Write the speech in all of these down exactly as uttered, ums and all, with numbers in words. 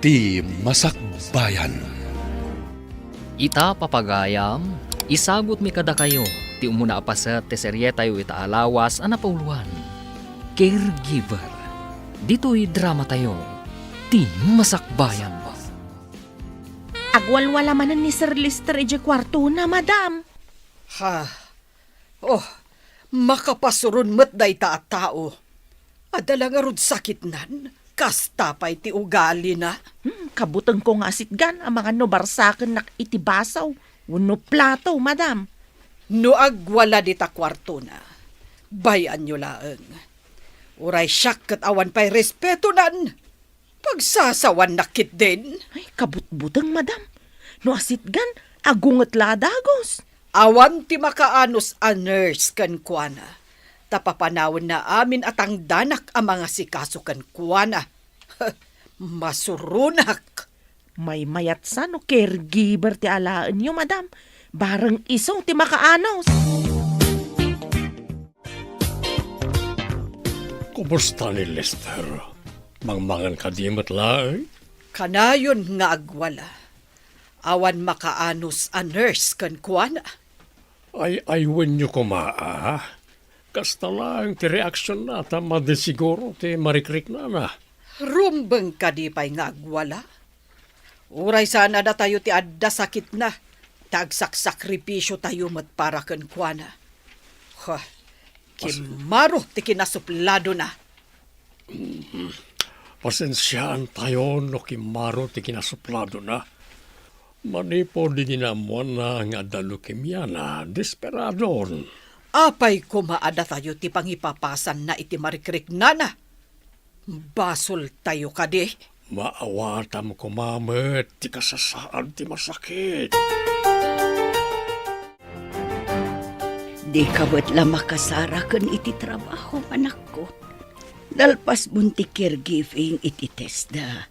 Ti Masakbayan. Ita, papagayam, isagutmi kadakayo ti umuna a paset ti serietayo ita a lawas a napauluan, Caregiver. Ditoy dramatayo, Ti Masakbayan. Agwalwala manen ni Sir Lester idiay kuartona, madam. Ha? Oh, makapasuron met dayta a tao. Adda la ngarud sakitnan, kasta pay ti ugalina. Hmm, kabutengko nga asitgan amangan no barsakennak iti baso wenno plato, madam. No agwala dita kuartona, bay-anyo laeng. Uray siak ket awan pay respetonan. Pagsasawannak ketdin. Ay, kabutbuteng, madam. No asitgan, agunget la a dagus. Awan ti makaanus a nurse kenkuana. Ta papanawenna amin a tangdanak a mangasikaso kenkuana. Masuronak. Maymayat sa no caregiver ti alaenyo, madam. Bareng isu ti makaanus. Kumusta ni Lester? Mangmangan kadi met laeng? Kanayon nga agwala. Awan makaanus a nurse kenkuana. Ay-aywenyo koma, a? Kasta laeng ti reaksionna ta madi siguro ti marikriknana. Rumbeng kadi pay nga agwala? Uray saan a datayo ti adda sakitna, ta agsaksakripisiotayo met para kenkuana. Huh, kimmaro ti kinasupladona. Pasensiaantayo no kimmaro ti kinasupladona. Manipud idi naammoanna nga adda leukemiana, desperadon. Apay koma a datayo ti pangipapasanna iti marikriknana? Basoltayo kadi? Maawatam koma met ti kasasaad ti masakit. Dika met la makasaraken iti trabaho, anakko. Nalpasmon ti caregiving iti TESDA.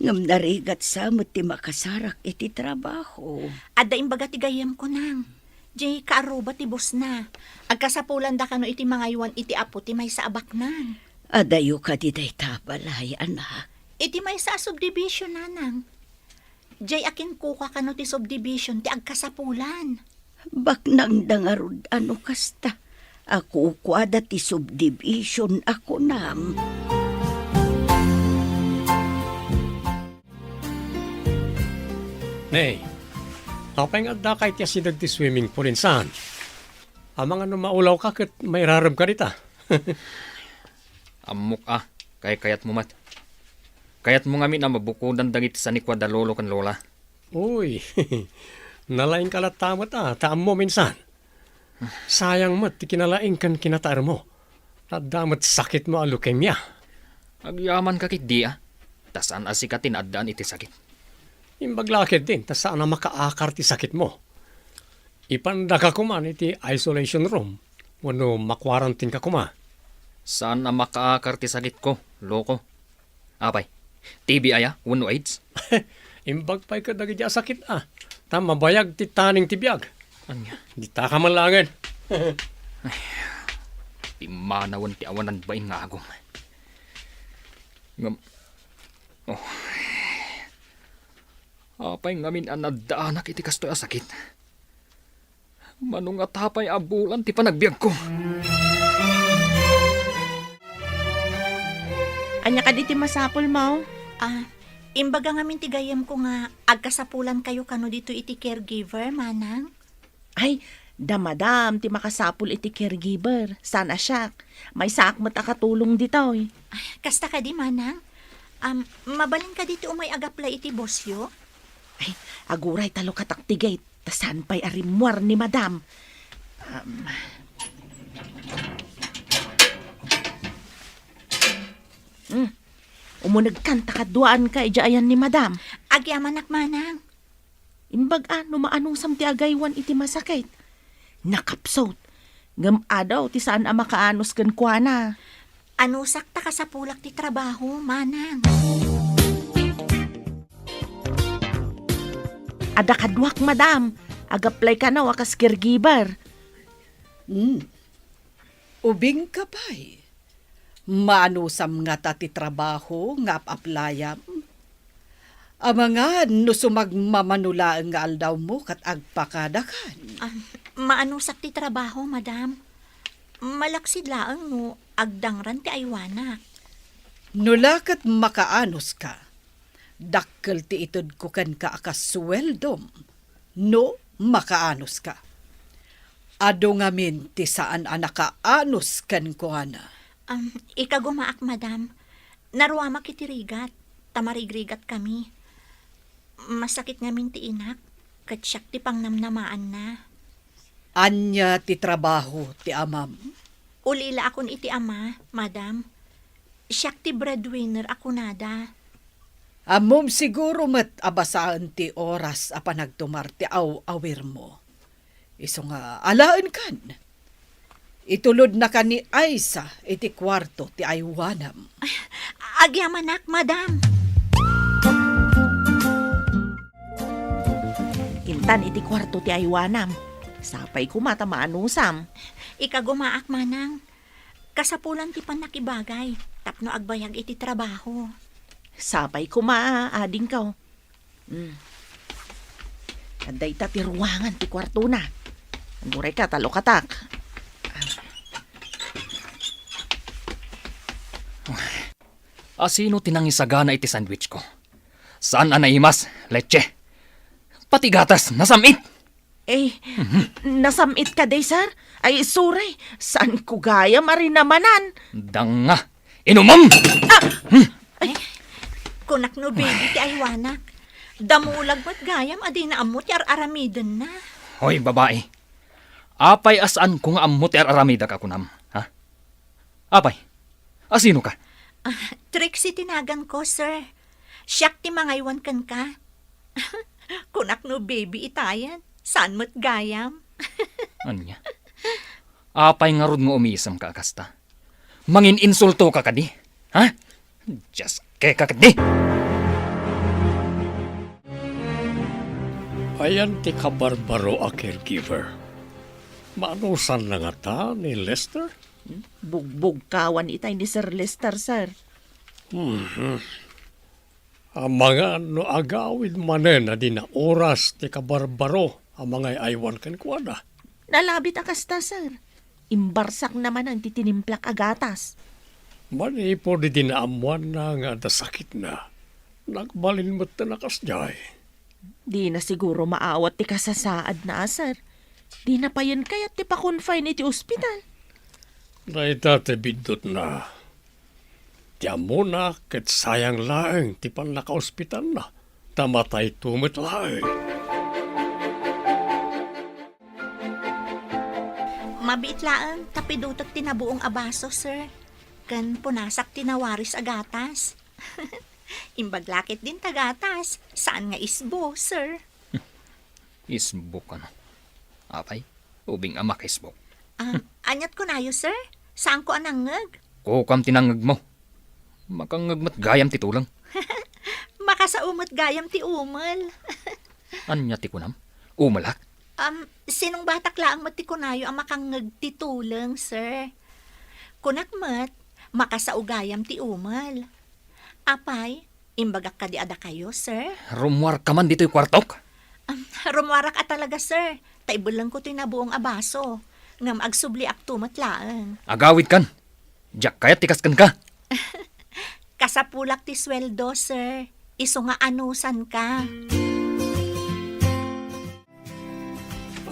Ngem narigat sa met ti makasarak iti trabaho. Adda imbaga ti gayyemko, nang. Diay kaarruba ti bosna. Agkasapulanda kano iti mangaywan iti apo ti maysa a baknang. Adayo kadi dayta a balay, anak? Iti maysa a subdivision, nanang. Diay a kinkuka kano ti subdivision ti agkasapulan. Baknangda ngarud a no kasta. A kukuada ti subdivision a kunam. Nay, apay nga addaka iti asideg ti swimming pool, insan? Amangan no maulawka ket mairaremka dita. Ammok a, kaykayatmo met. Kayatmo ngamin a mabukodan dagiti sanikua da lolo ken lola. Uy, nalaingka latta met a, ta ammom insan. Sayang met ti kinalaing ken kinataermo. Adda met sakitmo a leukemia. Agyamanka ketdi a, ta saan a sika ti naaddaan iti sakit. Imbag la ketdin, ta saan a makaakar ti sakitmo. Ipandaka koman iti isolation room, wenno makwarantinka koma. Saan a makaakar ti sakitko, loko. Apay, T B aya wenno AIDS? Imbag pay kadagiti a sakit a, ta mabayag ti taning ti biag. Ania? Ditaka man laengen. Ay, pimmanawen ti awanan bain nga agum. Ngem, oh, apay ngamin a naddaanak iti kastoy a sakit? Mano ngata pay a bulan ti panagbiagko? Ania kadi ti masapulmo? Ah, imbaga ngamin ti gayyemko nga agkasapulankayo kano ditoy iti caregiver, manang? Ay, da madam ti makasapul iti caregiver. Saan a siak. Maysaak met a katulong ditoy. Ay, kasta kadi, manang? Am, mabalin kadi ti umay agaplay iti bosyo? Ay, aguray ta lukatak ti gate. Ta saan pay a rimmuar ni madam. Um, hmm. Umunegkan ta kaduaanka idiay ayan ni madam. Agyamanak, manang. Imbag a no maanusam ti agaywan iti masakit. Nakapsut. Ngem adu ti saan a makaanus kenkuana. Anusak ta kasapulak ti trabaho, manang. Adda kaduak, madam. Agaplay kano a kas caregiver. Hmm. Ubingka pay. Maanusam ngata ti trabaho nga ap-aplayam? Amangan no sumagmamano laeng nga aldawmo ket agpakadakan. Ah, maanusak ti trabaho, madam. Malaksid laeng no agdangran ti aywanak. No la ket makaanuska, dakkel ti itedko kenka a kasueldom no makaanuska. Adu ngamin ti saan a nakaanus kenkuana. Am, ikagumaak, madam. Naruamak iti rigat, ta marigrigatkami. Masakit ngamin ti inak, ket siak ti pangnamnamaanna. Ania ti trabaho ti amam? Ulilaakon iti ama, madam. Siak ti breadwinner a kunada. Ammom siguro met a basaen ti oras a panagtumar ti aw-awirmo. Isu nga alaenkan. Itulodnaka ni Aisa iti kuarto ti aywanam. Ay, agyamanak, madam. Intan iti kuarto ti aywanam. Sapay koma ta maanusam. Ikagumaak, manang. Kasapulan ti pannakibagay tapno agbayag iti trabaho. Sapay koma, adingko. Hmm. Adda ita ti ruangan ti kuartona. Agurayka ta lukatak. Asino ti nangisagana iti sandwichko? Saan a naimas, leche. Pati gatas, nasam-it. Eh, nasam-it kadi, sir? Ay, sorry. Saanko gayam a rinamanan. Danga. Inumam! Ah! Hmm. Ay, kunak no baby ti aywanak. Damulag met gayam a dina ammo ti ar-aramidenna. Hoy, babai. Apay a saanko nga ammo ti ar-aramidak a kunam, ha? Apay, asino ka? Ah, Trixie ti naganko, sir. Siak ti mangaywan kenka. Kunak no baby itayen, saan met gayam. Ania? Apay ngarud nga umisemka a kasta? Mangin-insulto ka kadi? Ha? Dios, keka kadi? Ayan ti kabarbaro a caregiver. Maanusanna ngata ni Lester? Bugbugkawan itay ni Sir Lester, sir. Mhm. Amangan no agawid manen a di naoras ti kabarbaro a mangay-aywan kenkuana. Nalabit a kasta, sir. Imbarsakna manen ti tinimplak a gatas. Manipud idi naammoanna nga adda sakitna, nagbalin metten a kasdiay. Dina siguro maawat ti kasasaadna a, sir. Dina payen kayat ti pa-confine iti ospital. Dayta ti biddutna. Ti ammona ket sayang laeng ti pannakaospitalna, ta matayto met laeng. Mabiit laeng ta pidutek ti nabuong a baso, sir. Ken punasak ti nawaris a gatas. Imbag la ketdin ta gatas, saan nga isbo, sir. Isbo kano? Apay, ubing a makaisbo. Ah, aniat kunayo, sir? Saanko a nangngeg? Kukam ti nangngegmo. Makangngeg met gayam ti tuleng. Makasao met gayam ti umel. Ania ti kunam? Umelak? Um, sinungbatak laeng met ti kunayo a makangngeg ti tuleng, sir. Kunak met, makasao gayam ti umel. Apay, imbagak kadi a dakayo, sir? Rummuarka man ditoy kuartok? Um, rummuarak a talaga, sir. Ta ibellengko toy nabuong a baso. Ngem agsubliakto met laeng. Agawidkan. Diak kayat ti kas kenka. Kasapulak ti sueldo, sir. Isu nga anusanka.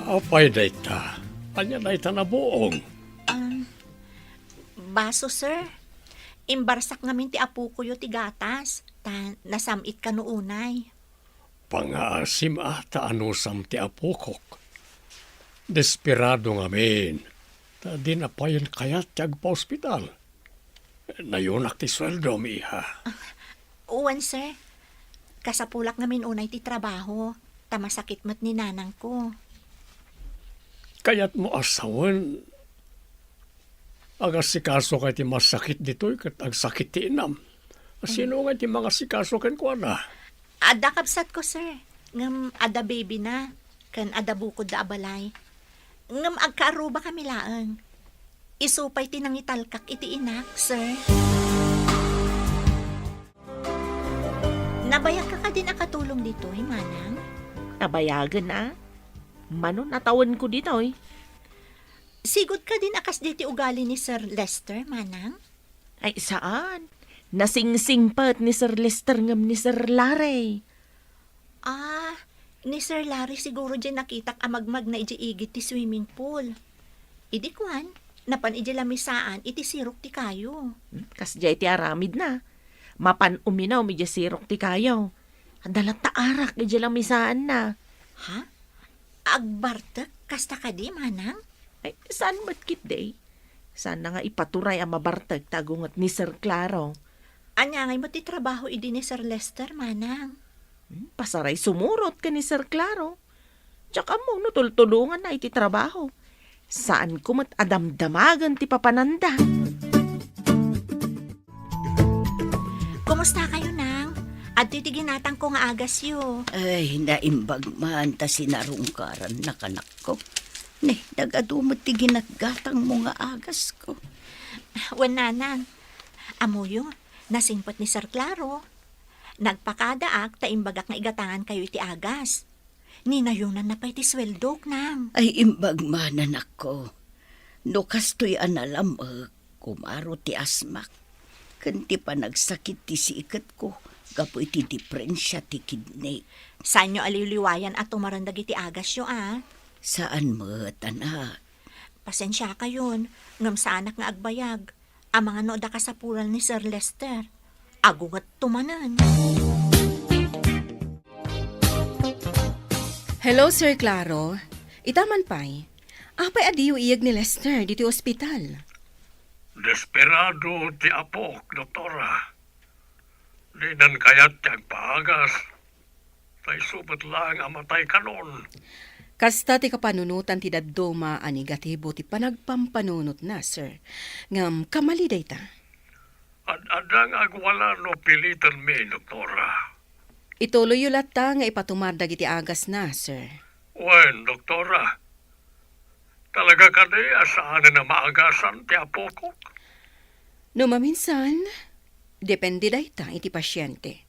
Apay dayta? Ania dayta nabuong? Um, baso, sir. Imbarsak ngamin ti apokoyo ti gatas, ta nasam-it kano unay. Pangaasim a ta anusam ti apokok. Desperado ngamin, ta dina payen kayat ti agpaospital. Nayunak ti sueldom, iha. Wen, sir. Kasapulak ngamin unay ti trabaho, ta masakit met ni nanangko. Kayatmo a sawen, agasikasoka iti masakit ditoy ket agsakit ti inam. Sino ngay ti mangasikaso kenkuana? Adda kabsatko, sir. Ngem adda baby na, ken adda bukodda a balay. Ngem agkaarrubakami laeng. Isu pay ti nangitalkak iti inak, sir. Nabayagka kadin a katulong ditoy, manang? Nabayagen a. Mano natawenko ditoy. Sigud kadin a kasdiay ti ugali ni Sir Lester, manang? Ay, saan. Nasingsingpet ni Sir Lester ngem ni Sir Larry. Ah, ni Sir Larry siguro diay nakitak a magmagna idiay igid ti swimming pool. Idi kuan, napan idiay lamisaan iti sirok ti kayo. Hmm, kasdiay ti aramidna. Mapan uminum idiay sirok ti kayo. Adda latta arak idiay lamisaanna. Ha? Agbartek kasta kadi, manang? Ay, saan met ketdi? Saanna nga ipaturay a mabartek ta agunget ni Sir Claro. Ania ngay met ti trabaho idi ni Sir Lester, manang? Hmm, pasaray sumurot ken ni Sir Claro. Diak ammo no tultulonganna iti trabaho. Saanko met a damdamagen ti papananda. Kumusta kayo, nang? Adtoy ti ginatangko nga agasyo. Ay, naimbag man ta sinarungkarannak, anakko. Ne, nagadu met ti ginatgatangmo nga agasko. Wen, nanang. Ammoyo, nasingpet ni Sir Claro. Nagpakadaak ta imbagak nga igatangan kayo iti agas. Ninayonanna pay ti sueldok, nang. Ay, imbag man, anakko. No kastoy a nalam-ek, kumaro ti asmak, ken ti panagsakit ti siketko gapu iti diprensia ti kidney. Saanyo a liwliwayan a tumaren dagiti agasyo, a? Saan met, anak. Pasensiakayon, ngem saanak nga agbayag. Amangan no adda kasapulan ni Sir Lester. Agungetto manen. Hello, Sir Claro. Ita man pay. Apay a diyo iyeg ni Lester ditoy ospital? Desperado ti apok, doktora. Dinan kayat ti agpaagas. Ta isu met laeng a matay kanon. Kasta ti kapanunotan ti dadduma a negatibo ti panagpampanunotna, sir. Ngem kamali dayta. Ad-adda nga agwala no pilitanmi, doktora. Ituloyyo latta nga ipatumar dagiti agasna, sir. Wen, doktora. Talaga kadi a saanen a maagasan ti apokok? No maminsan, depende dayta iti pasiente.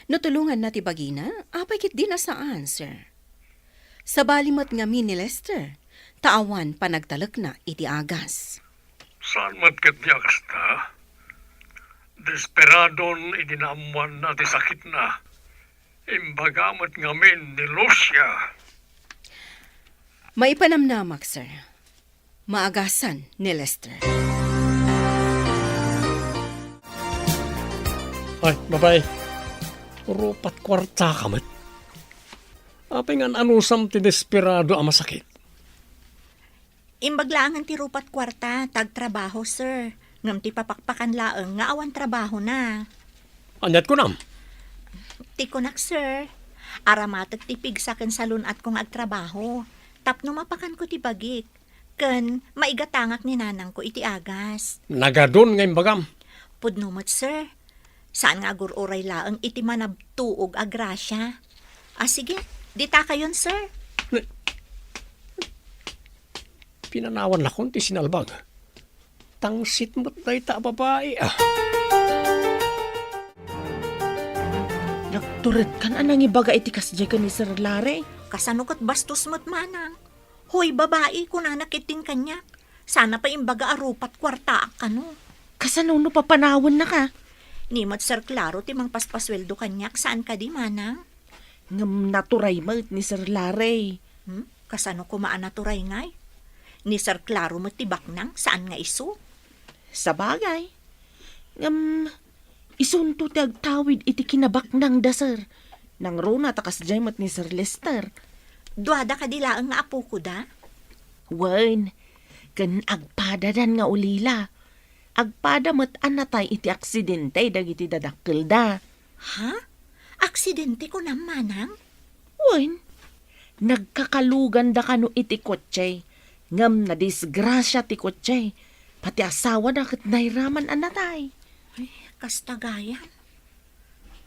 No tulonganna ti bagina, apay ketdi a saan, sir. Sabali met ngamin ni Lester, ta awan panagtalekna iti agas. Saan met ketdi a kasta? Desperadon idi naammoanna ti sakitna. Imbaga met ngamin ni Lucia. Maipanamnamak, sir. Maagasan ni Lester. Ay, babae. Rupat kuarta ka met. Apay nga anusam ti desperado a masakit? Imbag laengen ti rupat kuarta, ta agtrabaho, sir. Ngem ti papakpakan laeng nga awan trabahona. Aniat kunam? Ti kunak, sir, aramatek ti pigsa ken salun-atko nga agtrabaho. Tapno mapakanko ti bagik. Ken maigatangak ni nanangko iti agas. Nagadun nga imbagam. Pudno met, sir. Saan nga agur-uray laeng iti manabtuog a grasia. Ah, sige, dita kayon, sir. Ne-, pinanawannakon ti sinalbag. Tangsit met dayta a babai, ah. Nagturedkan a nangibaga iti kasdiay ken ni Sir Larry. Kasano ket bastos met manang? Hoy, babai, kunana ketdin kaniak. Sana pay imbaga a rupat kuartaak kano. Kasano no papanawennaka? Ni met Sir Claro ti mangpaspasueldo kaniak, saan kadi, manang? Ngem naturay met ni Sir Larry. Hmm? Kasano koma a naturay ngay? Ni Sir Claro met ti baknang, saan nga isu? Sabagay. Ngem, isunto ti agtawid iti kinabaknangda, sir. Nangruna ta kasdiay met ni Sir Lester. Duada kadi laeng nga apokoda? Wen, ken agpadadan nga ulila. Agpada met a natay iti aksidente dagiti dadakkelda. Ha? Aksidente kunam, manang? Wen, nagkakaluganda kano iti kotse, ngem nadisgrasia ti kotse. Pati asawana ket nairaman a natay. Ay, kasta gayam.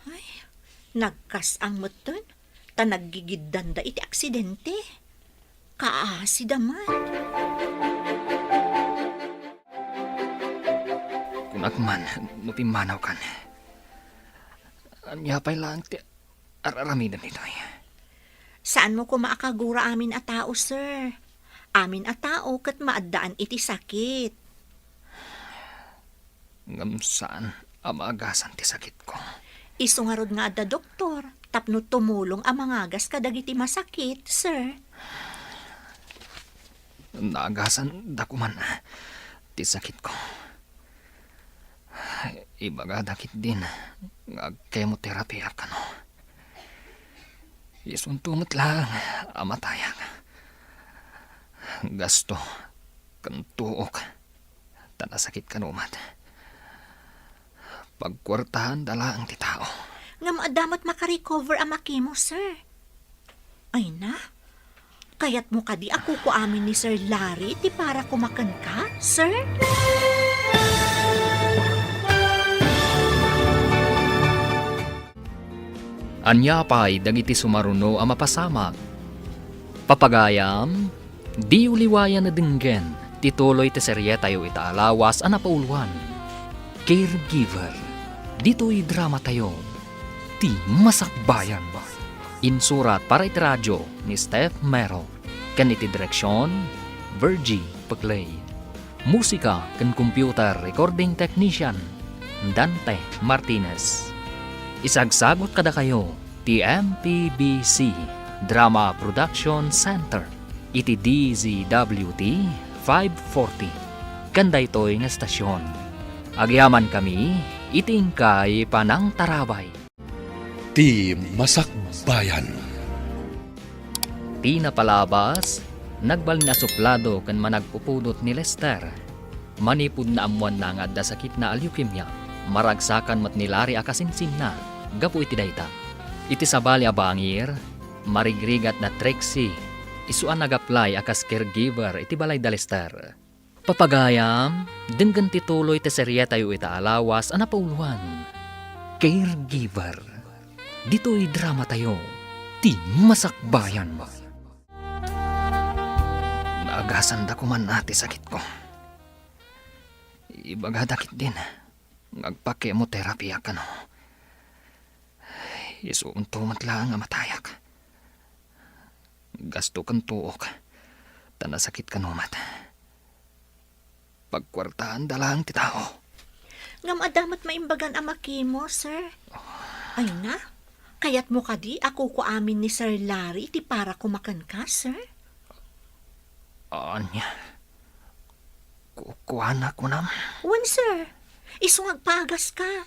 Ay, nagkas-ang metten, ta naggigiddanda iti aksidente. Kaasida man. Kunak man no pimmanawkan. Ania pay laeng ti ar-aramidem ditoy? Saanmo koma a kagura amin a tao, sir. Amin a tao ket maaddaan iti sakit. Ngem saan a maagasan ti sakitko. Isu ngarud nga adda doktor tapno tumulong a mangagas kadagiti masakit, sir. Naagasan da koman ti sakitko. Ibagada ketdin nga agkemoterapiak kano. Isunto met laeng a matayak. Gasto ken tuok ta nasakit kano met. Pagkuartaanda laeng ti tao. Ngem adda met makarecover a makemo, sir. Ay na, kayatmo kadi a kukuamin ni Sir Larry ti para koma kenka, sir? Ania pay dagiti sumaruno a mapasamak? Papagayam, diyo liwayan a denggen ti tuloy ti serietayo ita a lawas a napauloan, Caregiver. Ditoy dramatayo, Ti Masakbayan. Insurat para iti radio ni Steph Mero, ken iti direksion, Virgie Peclay. Musika ken computer recording technician, Dante Martinez. Isagsagut kadakayo ti M P B C Drama Production Center iti D Z W T five forty ken daytoy nga estasion. Agyamankami iti inkay panangtarabay. Ti Masakbayan. Ti napalabas, nagbalin a suplado ken managpupudot ni Lester. Manipud naammoanna nga adda sakitna a leukemia, maragsakan met ni Larry a kasinsinna gapu iti dayta. Iti sabali a bangir, marigrigat da Trixie, isu a nag-apply a kas caregiver iti balay da Lester. Papagayam, denggen ti tuloy ti serietayo ita a lawas a napauloan, Caregiver. Ditoy dramatayo, Ti Masakbayan. Naagasanda koman a ti sakitko. Ibagada ketdin nga agpa-chemotherapy a kano. Isunto met laeng a matayak. Gasto ken tuok, ta nasakit kano met. Pagkuartaanda laeng ti tao. Ngem adda met maimbagan a makemo, sir. Ay na, kayatmo kadi a kukuamin ni Sir Larry ti para koma kenka, sir? Ania? Kukuana kunam? Wen, sir. Isu nga agpaagas ka.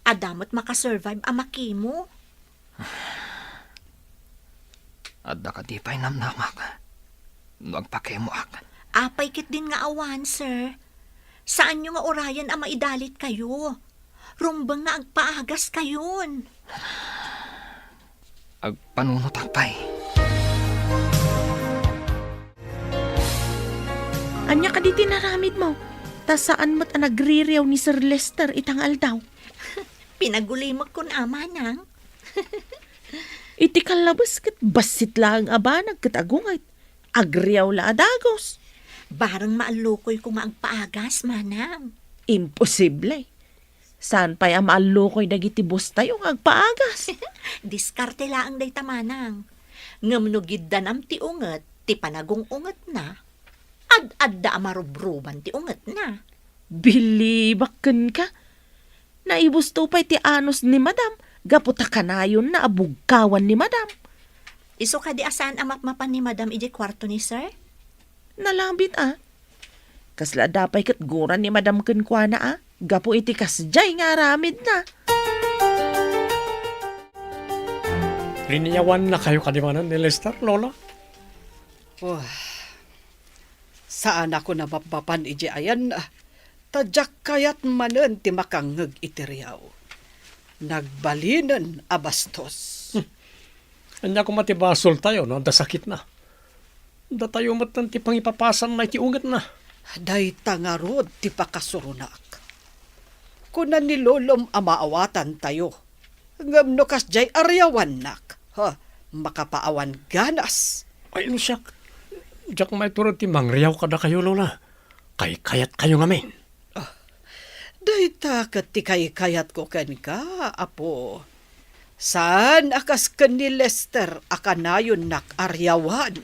Adda met makasurvive a makemo. Adda kadi pay namnamak no agpakemoak? Apay ketdin nga awan, sir. Saanyo nga urayen a maidalitkayo. Rumbeng nga agpaagaskayon. Agpanunotak pay. Ania kadi ti inaramidmo? Ta saan met a nagririaw ni Sir Lester ita nga aldaw. Pinagulimek kun a, manang. Iti kallabes ket bassit laeng a banag ket agunget. Agriaw la a dagus. Bareng maallukoyko nga agpaagas, manang. Imposible. Saan pay a maallukoy dagiti boss tayo nga agpaagas? Diskarte laeng dayta, manang. Ngem no giddanam ti unget ti panagung-ungetna, ad-adda a marubruban ti ungetna. Bilibak kenka. Naibusto pay ti anus ni Madam gapu ta kanayonna a bugkawan ni Madam. Isu kadi a saan a mapmapan ni Madam idiay kuarto ni Sir? Nalabit a. Kasla adda pay ket gura ni Madam kenkuana a gapu iti kasdiay nga aramidna. Riniawannakayo kadi manen ni Lester, Lola? Oh, saanak a mapmapan idiay ayanna, ta diak kayat manen ti makangngeg iti riaw. Nagbalinen a bastos. Hmm. Ania koma ti basoltayo no adda sakitna? Datayo metten ti pangipapasanna iti ungetna. Dayta ngarud ti pakasuronak. Kuna ni Lolom a maawatantayo. Ngem no kasdiay a riawannak, ha, makapaawan ganas. Ay, no siak, diak maiturod ti mangriaw kadakayo, Lola. Kaykayatkayo ngamin. Ah, dayta ket ti kaykayatko kenka, Apo. Saan a kas ken ni Lester a kanayonnak a riawan.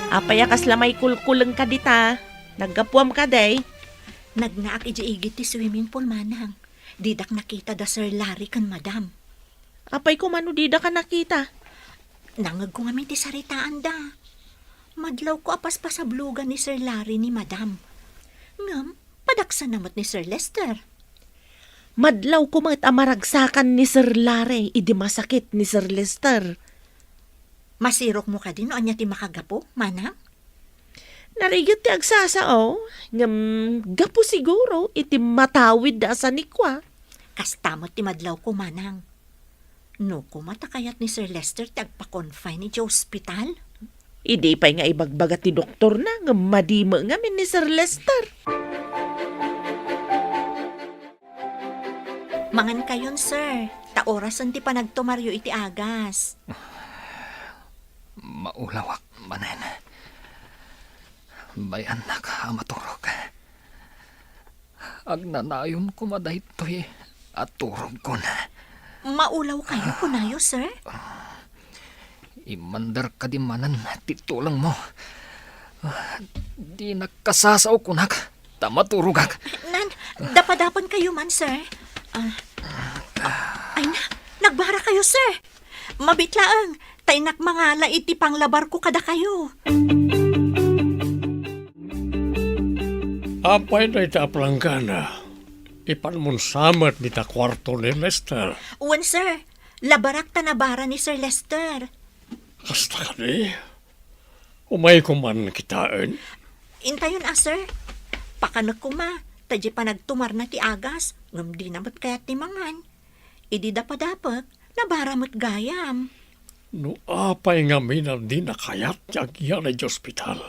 Apay a kasla maikulkulengka dita? Naggapuam kadi? Nagnaak idiay igid ti swimming pool, manang. Didak nakita da Sir Larry ken Madam. Apay koma no didaka nakita? Nangngegko ngamin ti saritaanda. Madlawko a paspasablogan ni Sir Larry ni Madam. Ngem, padaksanna met ni Sir Lester. Madlawko met a maragsakan ni Sir Larry idi masakit ni Sir Lester. Masirokmo kadi no ania ti makagapu, manang? Narigat ti agsasao, ngem gapu siguro iti matawid da a sanikua. Kasta met ti madlawko, manang. No koma ta kayat ni Sir Lester ti agpa-confine idiay ospital? Idi pay nga ibagbaga ti doktorna, ngem madi met ngamin ni Sir Lester. Mangankayon, sir, ta orasen ti panagtumaryo iti agas. Maulawak manen. Bay-annak a maturog. Agnanayon koma daytoy a turogkon. Maulawkayo, kunayo, sir? Immander kadi manen ti tulongmo. Dinak kasasao kunak ta maturogak. Nan, dapadapankayo man, sir. Ah, ay na, nagbarakayo, sir. Mabit laeng, ta innak mangala iti panglabarko kadakayo. Apay dayta a planggana? Ipanmon sa met dita kuarto ni Lester. Wen, sir. Labarak ta nabara ni Sir Lester. Kasta kadi? Umayko man kitaen? Intayon a, sir. Pakanek koma, ta diay panagtumarna ti agas, ngem dina met kayat ti mangan. Idi dapadapek, nabara met gayam. No apay ngamin a dina kayat ti agyan idiay ospital,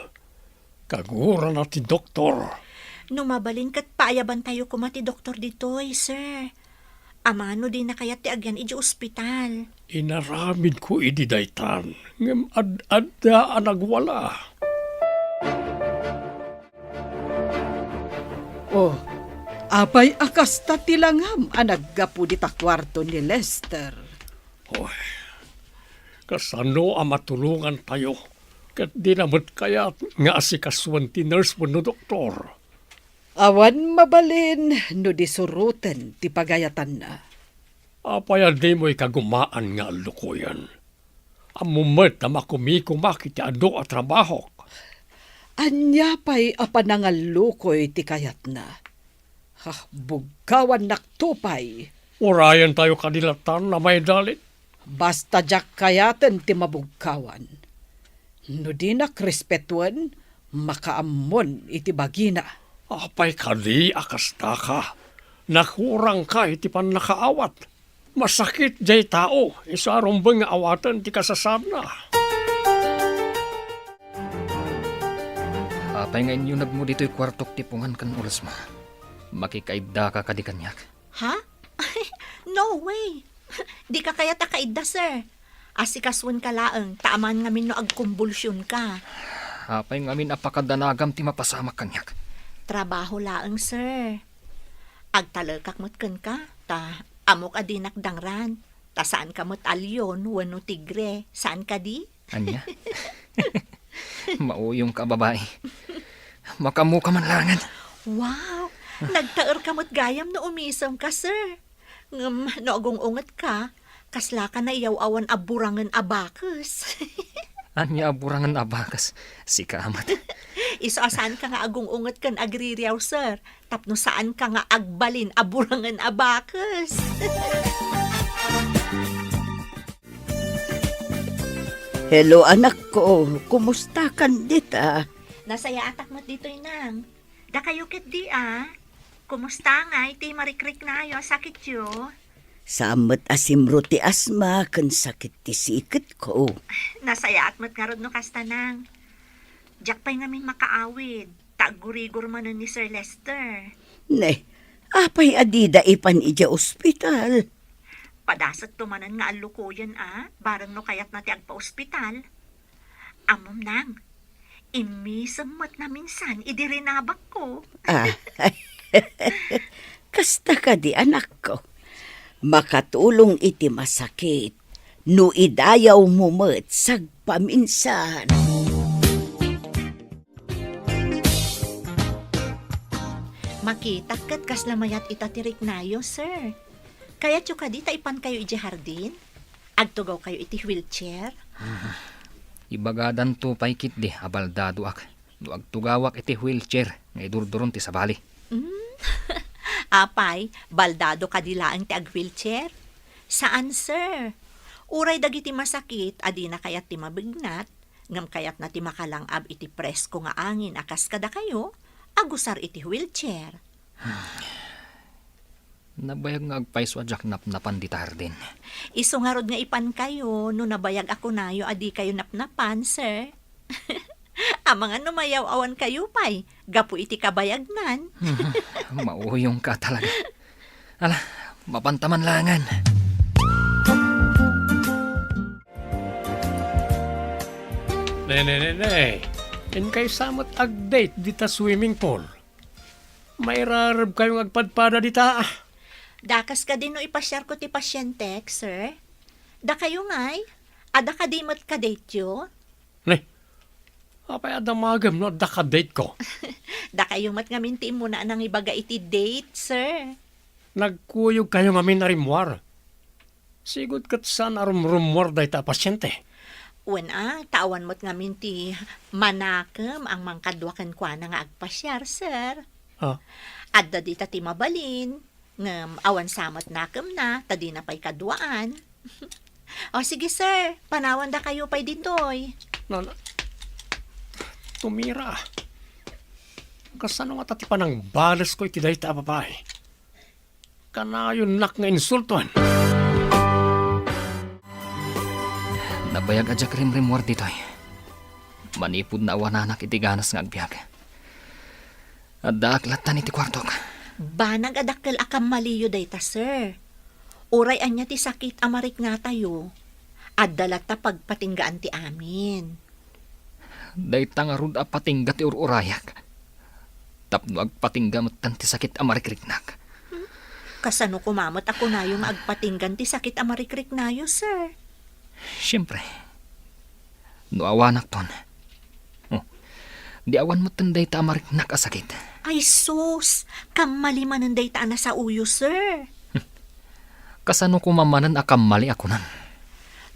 kagurana ti doktor. No mabalin ket paayabantayo koma ti doktor ditoy, sir. Amangan no dina kayat ti agyan idiay ospital. Inaramidko idi daytan, ngem ad-adda a nagwala. Oh, apay a kasta ti langam a naggapu dita kuarto ni Lester? Oy, kasano a matulongantayo ket dina met kayat nga asikasuen ti nurse wenno doktor? Awan mabalin no di suroten ti pagayatanna. Apay a dimo ikagumaan nga allukoyen? Ammom met a makumikomak iti adu a trabahok. Ania pay a panangallukoy ti kayatna? Ha, bugkawannakto pay. Urayentayo kadi latan a maidalit? Basta diak kayaten ti mabugkawan. No dinak respetuen, makaammon iti bagina. Apay kadi a kastaka? Nakurangka iti pannakaawat. Masakit diay tao isu a rumbeng nga awaten ti kasasaadna. Apay nga inyunegmo ditoy kuartok ti pungan ken ulesmo? Makikaiddaka kadi kaniak? Ha? No way! Dika kayat a kaidda, sir. Asikasuenka laeng, ta amangan ngamin no agkumbulsionka. Apay ngamin a pakadanagam ti mapasamak kaniak? Trabaho laeng, sir. Agtalekak met kenka, ta ammok a dinak dangran, ta saanka met a leon wenno tigre, saan kadi? Ania? Mauyongka a babai. Makaammoka man laengen. Wow! Nagtaerka met gayam no umisemka, sir. Ngem no agung-ungetka, kaslaka naiyaw-awan a burangen a bakes. Ania a burangen a bakes? Sika met. Isu a saanka nga agung-unget ken agririaw, sir, tapno saanka nga agbalin a burangen a bakes. Hello, anakko. Kumustakan dita? Nasayaatak met ditoy, nang. Dakayo ketdi, a? Kumusta ngay ti marikriknayo a sakityo? Saan met a simro ti asma ken sakit ti siketko. Nasayaat met ngarud no kasta, nang. Diak pay ngamin makaawid, ta aggurigor manen ni Sir Lester. Ne, apay a dida ipan idiay ospital? Padasetto manen nga allukoyen, a, bareng no kayatna ti agpaospital. Ammom, nang, immisem met naminsan idi rinabakko. Ah. Kasta kadi, anakko? Makatulong iti masakit no idayawmo met sagpaminsan. Makitak ket kasla mayat ita ti riknayo, sir. Kayatyo kadi ta ipankayo idiay hardin? Agtugawkayo iti wheelchair? Ibagadanto pay ketdi a baldadoak no agtugawak iti wheelchair nga idurduron ti sabali. Mm. Apay, baldado kadi laeng ti ag-wheelchair? Saan, sir. Uray dagiti masakit a dina kayat ti mabignat, ngem kayatna ti makalang-ab iti presko nga angin a kas kadakayo, agusar iti wheelchair. Nabayag nga agpayso a diak napnapan dita hardin. Isu ngarud nga ipankayo no nabayag a kunayo a dikayo napnapan, sir. Amangan no mayaw-awankayo pay gapu iti kabayagnan. Mauyongka talaga. Ala, mapantaman langan. Ne, ne, ne, ne. Inkay sa met ag-date dita swimming pool. Mairarebkayo nga agpadpada dita. Dakas kadi no ipasiarko ti pasientek, sir? Dakayo ngay? Adda kadi met ka-dateyo? Ne, apay a damagem no adda ka-dateko? Dakayo met ngamin ti immuna a nangibaga iti date, sir. Nagkuyogkayo ngamin a rimmuar. Sigud ket saan a rumrummuar dayta a pasiente. Wen a, ta awan met ngamin ti manakem a mangkadua kenkuana nga agpasiar, sir. Ah. Adda dita ti mabalin, ngem awan sa met nakemna, ta dina pay kaduaan. O, sige, sir, panawandakayo pay ditoy. Na, na, tumira. Kasano ngata ti panangbalesko iti dayta a babai? Kanayonnak nga insultoen. Nabayag a diak rimrimmuar ditoy. Manipud naawananak iti ganas nga agbiag, addaak lattan iti kuartok. Banag a dakkel a kammaliyo dayta, sir. Uray ania ti sakit a mariknatayo, adda latta pagpatinggaan ti amin. Dayta ngarud a patingga ti ur-urayak. Tapno agpatingga metten ti sakit a marikriknak. Kasano koma met a kunayo nga agpatinggan ti sakit a marikriknayo, sir? Siempre, no awanakton, oh, di awan metten dayta a mariknak a sakit. Ay sus, kammali manen dayta a nasaoyo, sir. Kasano koma manen a kammali a kunam?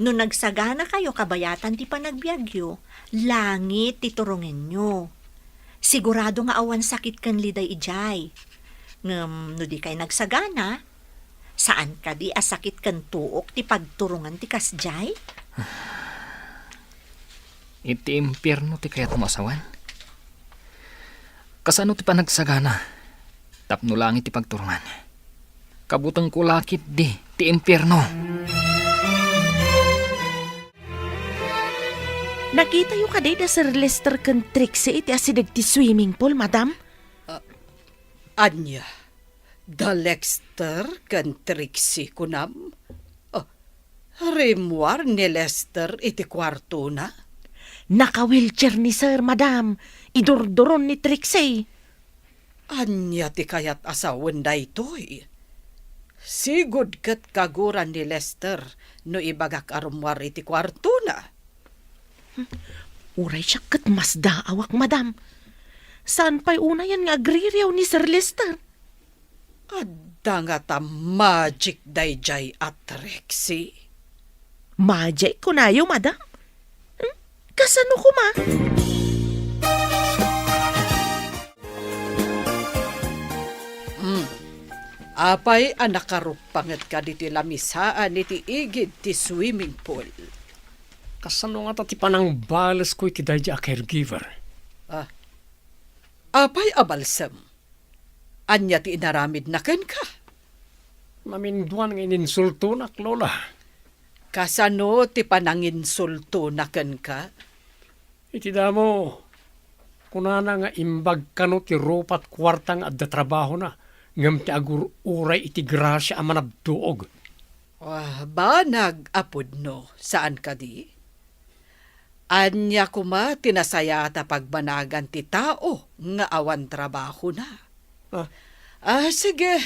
No nagsaganakayo kabayatan ti panagbiagyo, langit ti turongenyo. Sigurado nga awan sakit ken liday idiay. Ngem no dikay nagsagana, saan kadi a sakit ken tuok ti pagturongan ti kasdiay? Iti impierno ti kayatmo a sawen? Kasano ti panagsagana tapno langit ti pagturongan? Kabutengko la ketdi ti impierno. Nakitayo kadi da Sir Lester ken Trixie iti asideg ti swimming pool, madam? Ah, ania? Da Lester ken Trixie, kunam? Oh, rimmuar ni Lester iti kuartona? Naka-wheelchair ni Sir, madam. Idurduron ni Trixie. Ania ti kayat a sawen daytoy? Sigud ket kaguran ni Lester no ibagak a rummuar iti kuartona. Uray siak ket masdaawak, madam. Saan pay unayen nga agririaw ni Sir Lester? Adda ngata magic daydiay a Trixie? Magic kunayo, madam? Hmm? Kasano koma? Hmm. Apay a nakaruppangetka ditoy lamisaan iti igid ti swimming pool? Kasano ngata ti panangbalesko iti daydiay a caregiver? Ah. Apay a balsem? Ania ti inaramidna kenka? Naminduan nga ininsultonak, Lola. Kasano ti pananginsultona kenka? Iti damo, kunana nga imbag kano ti rupat kuarta nga adda trabahona, ngem ti agur-uray iti grasia a managduog. Ah, banag a pudno, saan kadi? Ania koma ti nasayaat a pagbanagan ti tao nga awan trabahona? Ah. Ah, sige,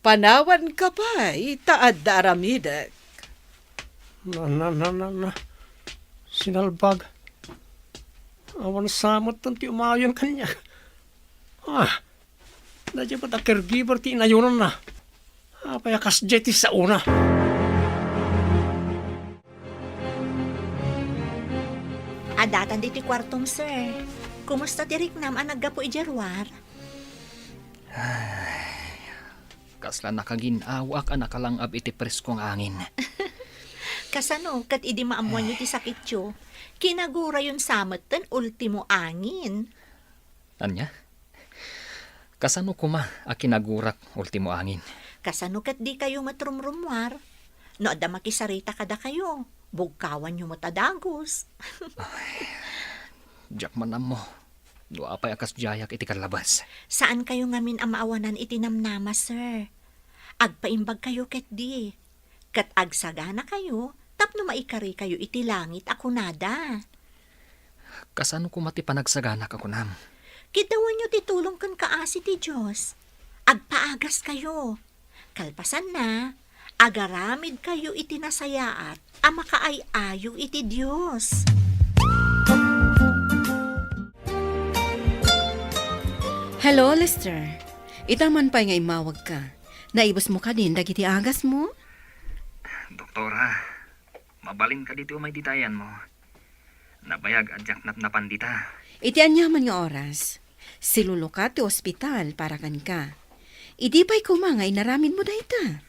Panawanka pay ta adda aramidek. Na, na, na, na, na. Sinalbag. Awan sa met ti umayon kaniak. Ah, daydiay met a caregiver ti inayonanna. Apay a kasdiay ti saona? Addatan ditoy kuartom, sir. Kumusta ti riknam a naggapu idiay ruar? Kasla nakagin-awaak a nakalang-ab iti presko nga angin. Kasano ket idi maammoanyo ti sakityo, kinagurayon sa metten ultimo angin? Ania? Kasano koma a kinagurak ultimo angin? Kasano ket dikayo met rumrummuar? No adda makisarita kadakayo, bugkawanyo met a dagus. Ay, diak man ammo no apay a kasdiayak iti kallabas. Saankayo ngamin a maawanan iti namnama, sir. Agpaimbagkayo ketdi, ket agsaganakayo tapno maikarikayo iti langit a kunada. Kasano koma ti panagsaganak a kunam? Kiddawanyo ti tulong ken kaasi ti Dios. Agpaagaskayo. Kalpasanna, agaramidkayo iti nasayaat a makaay-ayo iti Dios. Hello, Lester. Ita man pay nga immawagka. Naibusmo kadin dagiti agasmo? Doktora, mabalin kadi ti umay dita ayanmo? Nabayag a diak napnapan dita. Iti aniaman nga oras, silulukat ti ospital para kenka. Idi pay koma nga inaramidmo dayta?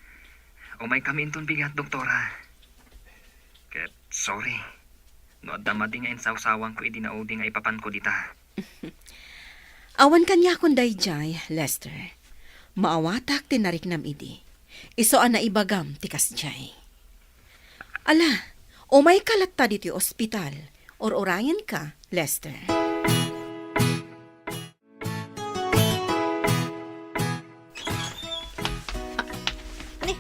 Umaykami inton bigat, doktora. Ket sorry no adda madi nga insawsawangko idi naudi nga ipapanko dita. Awan kaniakon daydiay, Lester. Maawatak ti nariknam idi. Isu a naibagam ti kasdiay. Ala, umayka latta ditoy ospital. Ur-urayenka, Lester. Ni,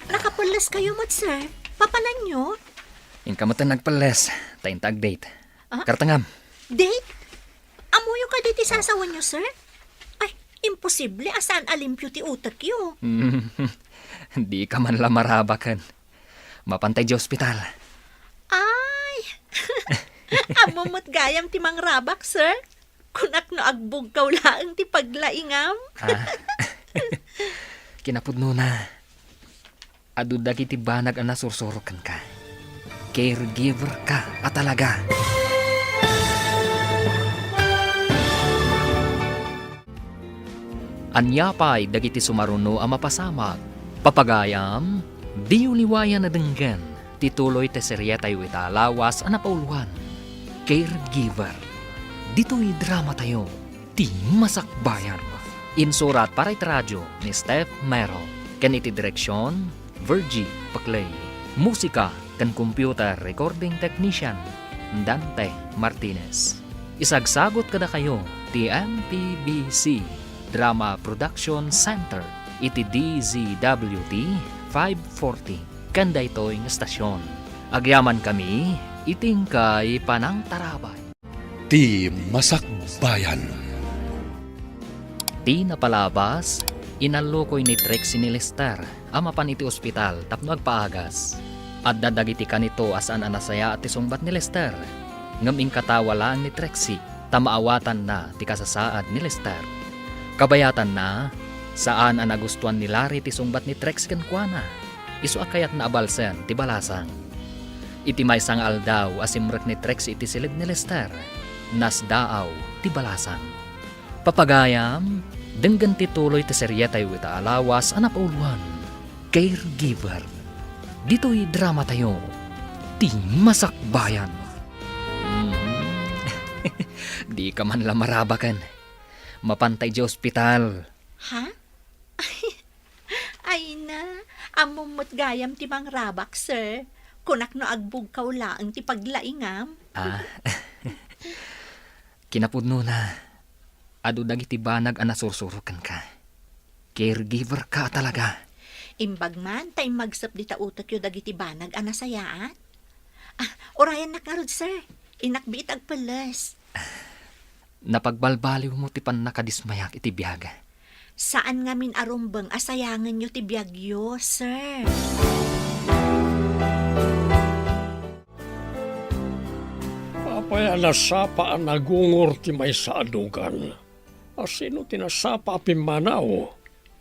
nakapelles kayo met, sir. Papananyo? Inka met nagpelles, ta inta ag-date. Ah? Kartangam. Date? Ammoyo kadi ti sasawenyo, sir? Ay, imposible a saan a limpio ti utekyo. Dika man la marabaken. Mapantay di ospital. Ay! Ammom met gayam ti mangrabak, sir. Kunak no agbugkaw laeng ti paglaingam. Ah. Kinapudnona, adu dagiti banag a nasursuro kenka. Caregiver ka a talaga. Ania pay dagiti sumaruno a mapasamak? Papagayam, diyo liwayan a denggen ti tuloy ti serietayo ita a lawas a napauluan, Caregiver. Ditoy dramatayo, ti Masakbayan. Insurat para iti radio ni Steph Merrill, ken iti direksion, Virgie Paclay. Musika ken computer recording technician, Dante Martinez. Isagsagut kadakayo ti M P B C Drama Production Center iti D Z W T five forty ken daytoy nga estasion. Agyamankami iti inkay panangtarabay. Ti Masakbayan. Ti napalabas, inallukoy ni Trixie ni Lester a mapan iti ospital tapno agpaagas. Adda dagiti kanito a saan a nasayaat ti sungbat ni Lester, ngem inkatawa laeng ni Trixie ta maawatanna ti kasasaad ni Lester. Kabayatanna, saan a nagustuan ni Larry ti sungbat ni Trixie kenkuana. Isu a kayatna a balsen ti balasang. Iti maysa nga aldaw a simrek ni Trixie iti siled ni Lester, nasdaaw ti balasang. Papagayam, denggen ti tuloy ti serietayo ita a lawas a napauluan, Caregiver. Ditoy dramatayo, ti Masakbayan. Mm. Dika man la marabaken. Mapantay di ospital. Ha? Ay na, ammom met gayam ti mangrabak, sir. Kunak no agbugkaw laeng ti paglaingam. Ah. Kinapudnona, adu dagiti banag a nasursuro kenka. Caregiver ka a talaga. Imbag man ta immagsep dita utekyo dagiti banag a nasayaat. Ah, urayennak ngarud, sir. Innak biit agpelles. Napagbalbaliwmo ti pannakadismayak iti biag. Saan ngamin a rumbeng a sayangenyo ti biagyo, sir. Apay a nasapa a nagungor ti maysa a lugan? A sino ti nasapa a pimmanaw?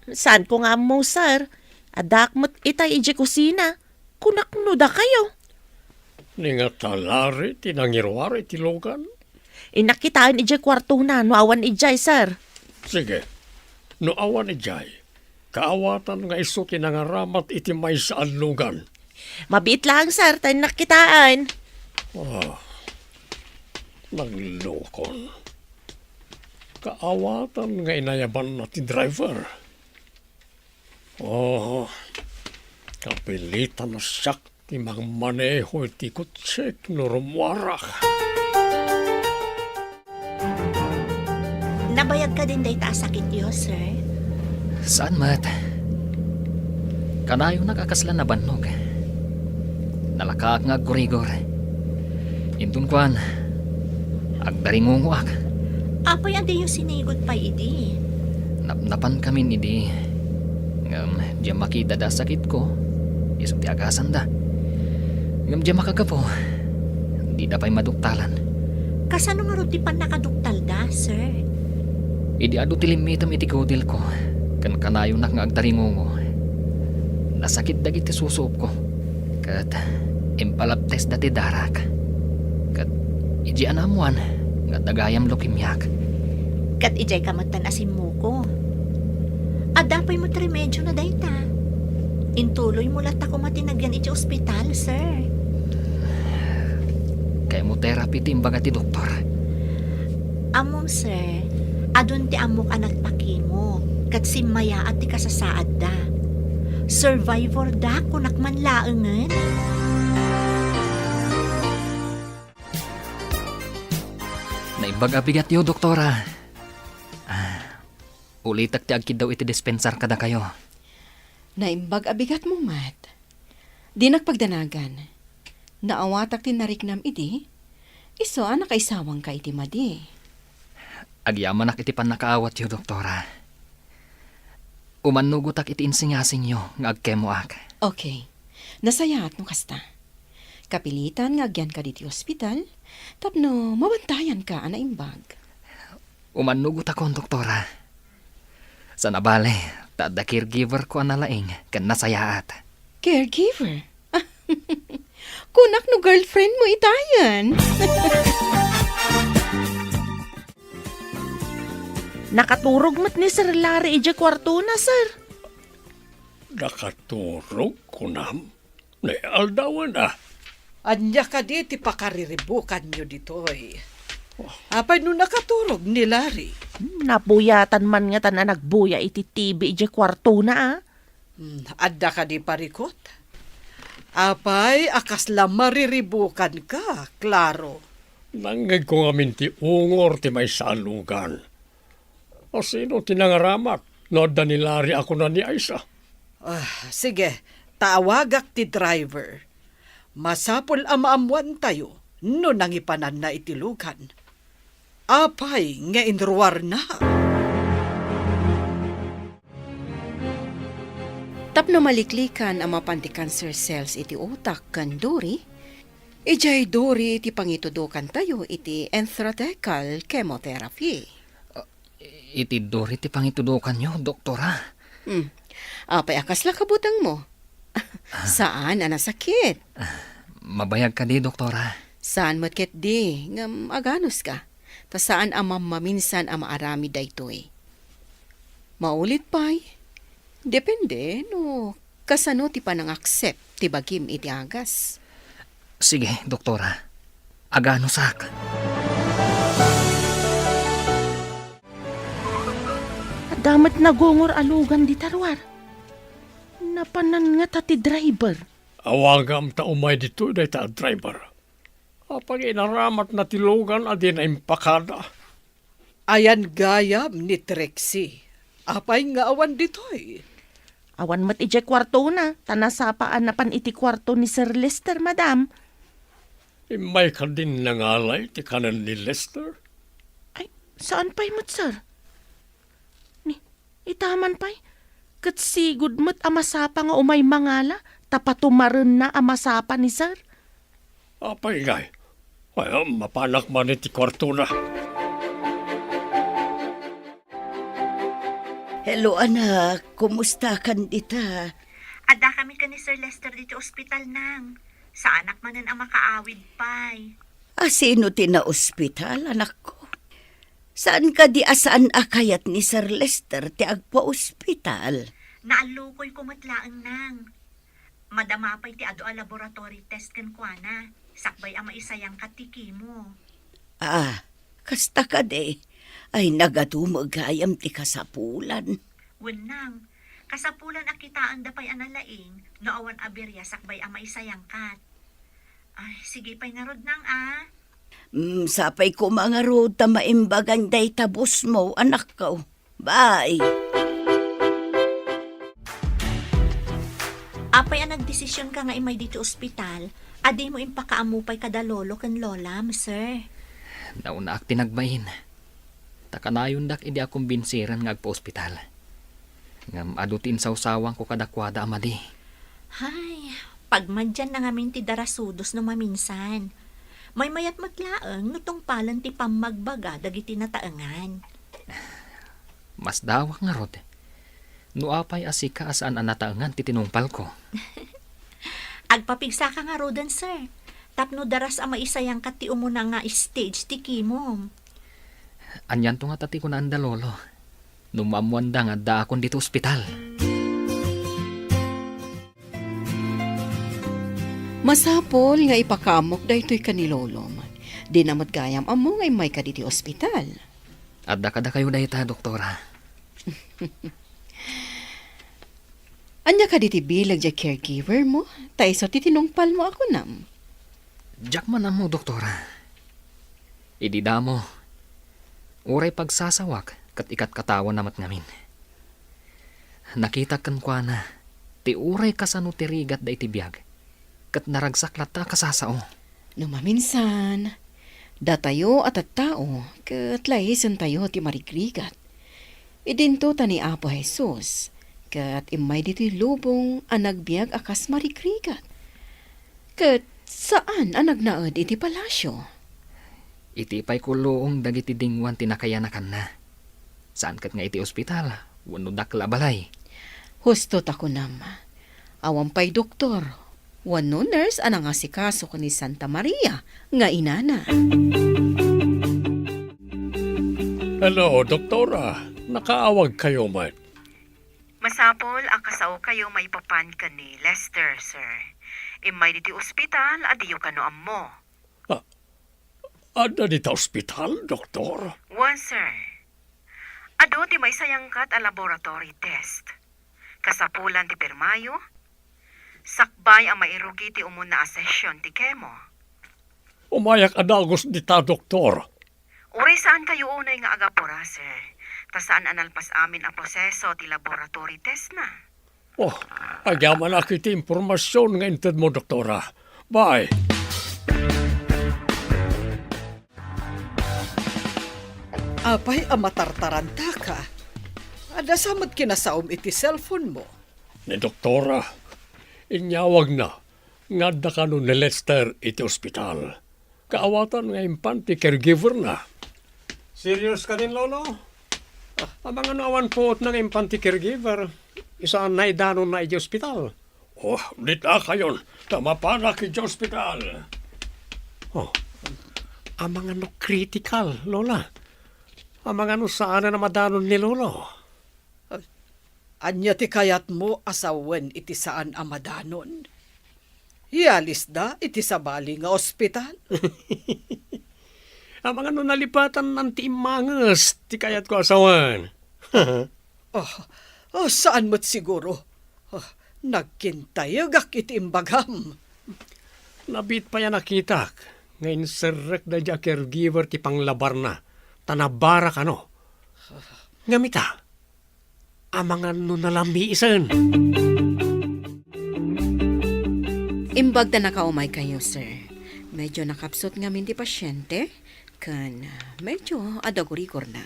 Saanko nga ammo, sir. Addaak met itay idiay kusina. Kunak no dakayo. Ni nga talari ti nangiruar iti lugan? Innak kitaen idiay kuartona no awan idiay, sir. Sige. No awan idiay, kaawatan nga isu ti nangaramat iti maysa a lugan. Mabiit laeng, sir, ta innak kitaen. Ah, naglukon. Kaawatan nga inayabanna ti driver. Oh, kapilitan a siak ti mangmaneho iti kotsek no rummuarak. Nabayag kadin dayta a sakityo, sir? Saan met. Kanayonak a kasla nabannog. Nalakaak nga aggurigor. Inton kuan, agdaringungoak. Apay a diyo sinigud pay idi? Napnapankamin idi. Ngem diak makita da sakitko. Isu ti agasanda. Ngem diak makagapu. Dida pay maduktalan. Kasano ngarud ti pannakaduktalda, sir? Idi adu ti limmitem iti kudilko, ken kanayonak nga agdaringungo. Nasakit dagiti susuopko. Ket impalabtesda ti darak. Ket idiay naammoan nga adda gayam leukemiak. Ket idiay ka metten a simmuko. Adda pay met remedio na dayta. Intuloymo latta koma ti nagyan iti ospital, sir. Chemotherapy ti imbaga ti doktor. Ammom, sir, adun ti ammok a nagpakimo, ket simmayaat ti kasasaadda. Survivor da, kunak man laengen. Naimbag a bigatyo, Doktora. Ah, ulitek ti agkiddaw iti dispensar kadakayo. Naimbag a bigatmo met. Dinak pagdanagan. Naawatak ti nariknam idi, isu a nakaisawangka iti madi. Agyamanak iti pannakaawatyo, Doktora. Umannugotak iti insingasingyo nga agkemoak. Okay. Nasayaat no kasta. Kapilitan nga agyanka ditoy ospital tapno mabantayanka a naimbag. Umannugotakon, Doktora. Saan a bale, ta adda caregiver ko a nalaing ken nasayaat. Caregiver? Kunak no girlfriend mo itayen. Nakaturog met ni Sir Larry idiay kuartona, sir. Nakaturog, kunam? Ni aldawen a. Ania kadi ti pakariribukanyo ditoy? Apay no nakaturog ni Larry? Hmm, nabuyatan man ngatan a nagbuya iti T V idiay kuartona, a. Hmm, adda kadi parikut? Apay a kasla mariribukanka, Claro? Nangngegko ngamin ti ungor ti maysa a lugan. A sino ti nangaramat no adda ni Larry a kuna ni Aisa? Ah, sige, ta awagak ti driver. Masapul a maammoantayo no nangipananna iti lugan. Apay nga inruarna? Tapno maliklikan a mapan ti cancer cells iti utak ken duri, idiay duri ti pangitudokantayo iti intrathecal chemotherapy. Iti duri ti pangitudokanyo, Doktora? Hmm. Apay a kasla kabutengmo? Saan a nasakit? Mabayag kadi, Doktora? Saan met ketdi, ngem aganuska. Ta saan a mammaminsan a maaramid daytoy. Maulit pay, depende no kasano ti panangaccept ti bagim iti agas. Sige, Doktora. Aganusak. Adda met nagungor a lugan dita ruar. Napanan ngata ti driver. Awagam ta umay ditoy dayta a driver. Apay nga inaramatna ti lugan a dina impakada? Ayan gayam ni Trixie. Apay nga awan ditoy? Awan met idiay kuartona, ta nasapa a napan iti kuarto ni Sir Lester, madam. Immay kadin nangalay ti kanen ni Lester? Ay, saan pay met, sir? Ni, Ita man pay, ket sigud met a masapa nga umay mangala ta patumarenna a masapa ni Sir. Apay ngay? Ay, mapanak man iti kuartona. Hello, anak. Kumusta kan dita? Adda kami ken ni Sir Lester diti ospital, nang. Saanak manen a makaawid pay. A sino ti naospital, anakko? Saan kadi a saan a kayat ni Sir Lester ti agpaospital? Naallukoyko met laeng, nang. Madama pay ti adu a laboratory test kenkuana, sakbay a maisayangkat ti chemo. Ah, kasta kadi? Ay, nagadu met gayam ti kasapulan. Wen, nang, kasapulan a kitaenda pay a nalaing no awan a biria sakbay a maisayangkat. Ay, sige pay ngarud, nang, a. Mm, sapay koma ngarud ta maimbagan dayta busmo, anakko. Bye. Apay a nagdesisionka nga immay ditoy ospital, a dimo impakaammo pay kada lolo ken lolam, sir? Naunaak ti nagbain. Ta kanayondak idi a kumbinsiren nga agpaospital. Ngem adu ti insawsawanko kadakuada a madi. Hay, pagmadianna ngamin ti darasudos no maminsan. Maymayat met laeng no tungpalen ti pammagbaga dagiti nataengan. Masdawak ngarud. No apay a sika a saan a nataengan ti tinungpalko? Agpapigsaka ngaruden, sir. Tapno daras a maisayangkat ti umuna nga stage ti chemo. Anianto ngata ti kunaanda, Lolo? No maammoanda nga addaakon ditoy ospital. Masapul nga ipakaammok daytoy ken ni Lolom. Dina met gayam ammo nga immayka ditoy ospital. Adda kadakayo dayta, Doktora. Ania kadi ti bileg diay caregiver mo? Ta isu ti tinungpal mo a kunam. Diak man ammo, Doktora. Idi damo, uray pagsasawak ket ikatkatawana met ngamin. Nakitak kenkuana ti uray kasano ti rigatda iti biag, ket naragsak latta a kasasao. No maminsan, datayo a tattao ket laisentayo ti marigrigat. Idinto ta ni Apo Jesus ket immay ditoy lubong a nagbiag a kas marigrigat. Ket saan a nagnaed iti palasio. Iti pay kulluong dagiti dinguan ti nakayanakanna. Saan ket nga iti ospital wenno dakkel a balay. Husto ta kunam, awan pay doktor wenno nurse a nangasikaso ken ni Santa Maria nga inana. Hello, Doktora. Nakaawagkayo met. Masapul a kasaokayo maipapan ken ni Lester, sir. Immay ditoy ospital a diyo kano ammo. Ah, adda dita ospital, Doktor? Wen, sir. Adu ti maisayangkat a laboratory test. Kasapulan ti pirmayo, sakbay a mairugi ti umuna a session ti chemo. Umayak a dagus dita, Doktor. Uray saankayo unay nga agapura, sir, ta saan a nalpas amin a proseso ti laboratory test na. Oh, agyamanak iti impormasyon nga intedmo, Doktora. Bye. Apay a matartarantaka? Adda sa met kinasaom iti cellphone mo? Ni Doktora, inyawagna nga adda kano ni Lester iti ospital. Kaawatan nga impan ti caregiver na. Serious kadin, Lolo? Amangan no awan puot nga impan ti caregiver. Isu a naidanonna iti ospital. Oh, dita kayon, ta mapanak iti ospital. Oh, amangan no critical, Lola. Amangan no saan a madanon ni Lolo. Ania ti kayatmo a sawen iti saan a madanon? Ialisda iti sabali nga ospital? Amangan no nalipatannan ti immanges ti kayatko a sawen. Oh, oh, saan met siguro. Oh, nagkintayegak iti imbagam. Nabiit pay a nakitak nga inserrek daydi a caregiver ti panglabarna, ta nabara kano. Ngem ita, amangan no nalamiisen. Imbag ta nakaumaykayo, sir. Medyo nakapsut ngamin ti pasyente, ken, ah, medyo adda gurigorna.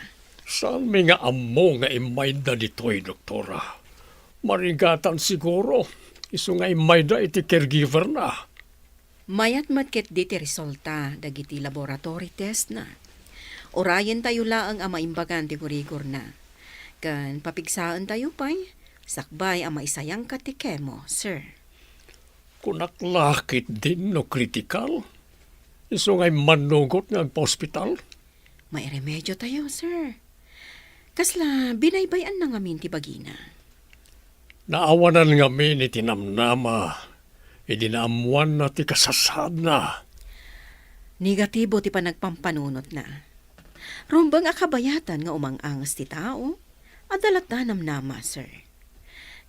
Saanmi nga ammo nga immayda ditoy, doktora. Marigatan siguro, isu nga immayda iti caregiver-na. Mayat met ketdi ti resulta dagiti laboratory test-na. Urayentayo laeng a maimbagan ti gurigorna. Ken papigsaentayo pay, sakbay a maisayangka ti chemo, sir. Kunak la ketdin no kritikal, isu nga immannugot nga agpaospital? Mairemediotayo, sir. Kasla binaybay-anna ngamin ti bagina. Naawanan ngamin iti namnama idi naammoanna ti kasasaadna. Negatibo ti panagpampanunotna. Rumbeng a kabayatan nga umang-anges ti tao, adda latta namnama, sir.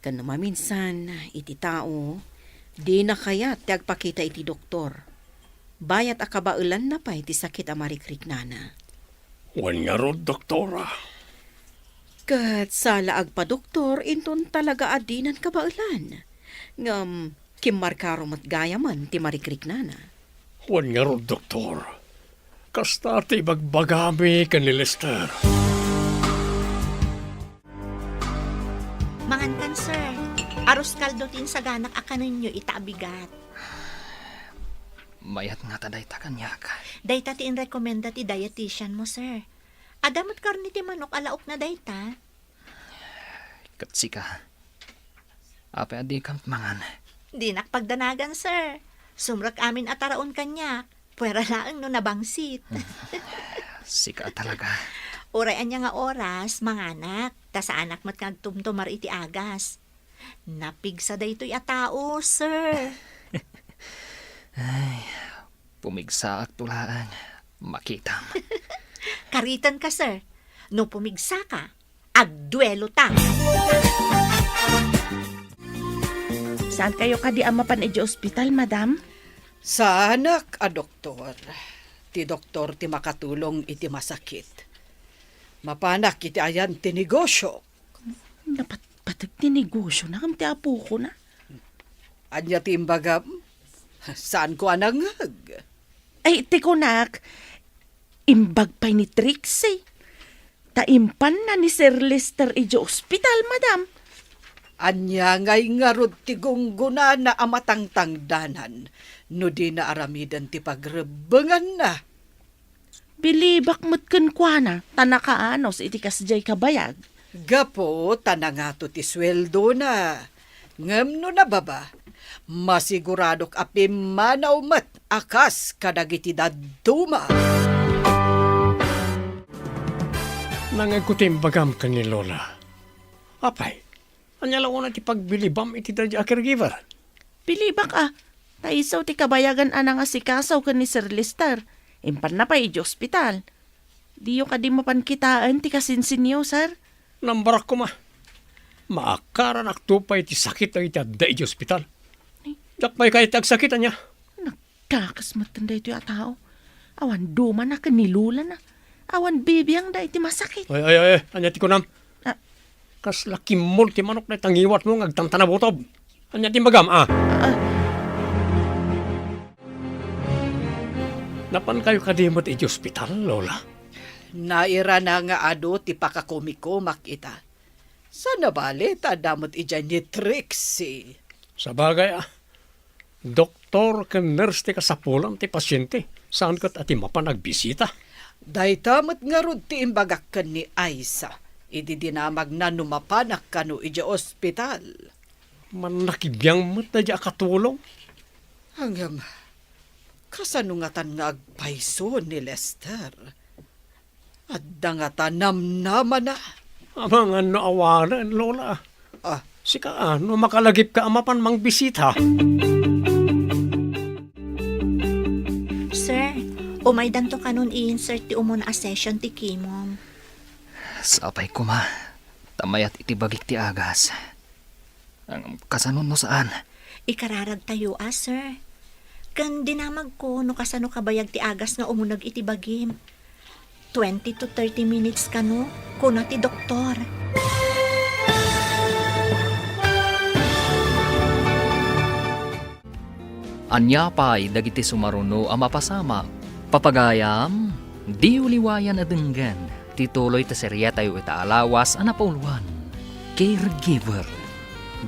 Ken no maminsan, iti tao, dina kayat ti agpakita iti doktor. Bayat a kabaelanna pay ti sakit a marikriknana. Wen ngarud, doktora. Ket saan la agpadoktor inton talaga a dinan kabaelan. Ngem kimmarkaro met gayamen ti marikriknana. Wen ngarud, doktor. Kasta ti ibagbagami ken ni Lester. Mangankan, sir. Arroz caldo ti insaganak a kanenyo ita a bigat. Mayat ngata dayta kaniak. Dayta ti inrekomenda ti dietitian mo, sir. Adda met karne ti manok a laokna dayta. Ket sika, apay a dikam mangan? Dinak pagdanagan, sir. Sumrek amin a taraon kaniak. Puera laeng no nabangsit. Sika talaga. Uray ania nga oras, manganak, ta saanak met nga agtumtumar iti agas. Napigsa daytoy a tao, sir. Ay, pumigsaakto laeng. Makitam. Karitenka, sir. No pumigsaka, agduelota. Saankayo kadi a mapan idiay ospital, madam? Saanak a doktor. Ti doktor ti makatulong iti masakit. Mapanak iti ayan ti negosio. Napatpateg ti negosiona ngem ti apokona. Ania ti imbagam? Saanko a nangngeg. Ay, ti kunak, imbag pay ni Trixie. Ta impanna ni Sir Lester idiay ospital, madam. Ania ngay ngarud ti gunggonana a matangtangdanan no dina aramiden ti pagrebbenganna? Bilibak met kenkuana, ta nakaanus iti kasdiay kabayag. Gapu ta nangato ti sueldona. Ngem no nababa, masiguradok a pimmanaw met a kas kadagiti dadduma. Nangngegko ti imbagam ken ni Lola. Apay, ania la unay ti pagbilibam iti daydi a caregiver? Bilibak a, ta isu ti kabayagan a nangasikaso ken ni Sir Lester. Impanna pay idiay ospital. Diyo kadi mapan kitaen ti kasinsinyo, sir? Nambarak koma. Maakaranakto pay ti sakit dagiti adda idiay ospital. Ay. Diak pay kayat ti agsakit, ania? Nagkakasmetten daytoy a tao. Awan dumana ken ni Lolana. Awan bibiangda iti masakit. Ay, ay, ay, ay. Ania ti kunam? Ah. Kasla kimmol ti manok dayta ngiwatmo nga agtantanabutob. Ania ti imbagam, a? Ah. Napankayo kadi met idiay ospital, Lola? Nairana nga adu ti pakakumikumak ita. Saan a bale ta adda met idiay ni Trixie. Sabagay, a. Doktor ken nurse ti kasapulan ti pasiente, saan ket a ti mapan agbisita. Dayta met ngarud ti imbagak ken ni Aisa idi dinamagna no mapanak kano idiay ospital. Mannakibiang met daydi a katulong. Ngem, kasano ngatan nga agpayso ni Lester? Adda ngata namnamana? Amangan no awanen, Lola. Ah. Sika, a, no makalagipka a mapan mangbisita? Sir, umaydanto kanon i-insert ti umuna a session ti chemo. Sapay koma, ta mayat iti bagik ti agas. Ngem kasano no saan? Ikararagtayo a, sir. Ken dinamagko no kasano kabayag ti agas nga umuneg iti bagim. Twenty to thirty minutes kano, kuna ti doktor. Ania pay dagiti sumaruno a mapasamak? Papagayam, diyo liwayan a denggen. Ti tuloy ti serietayo ita a lawas a napauluan, Caregiver.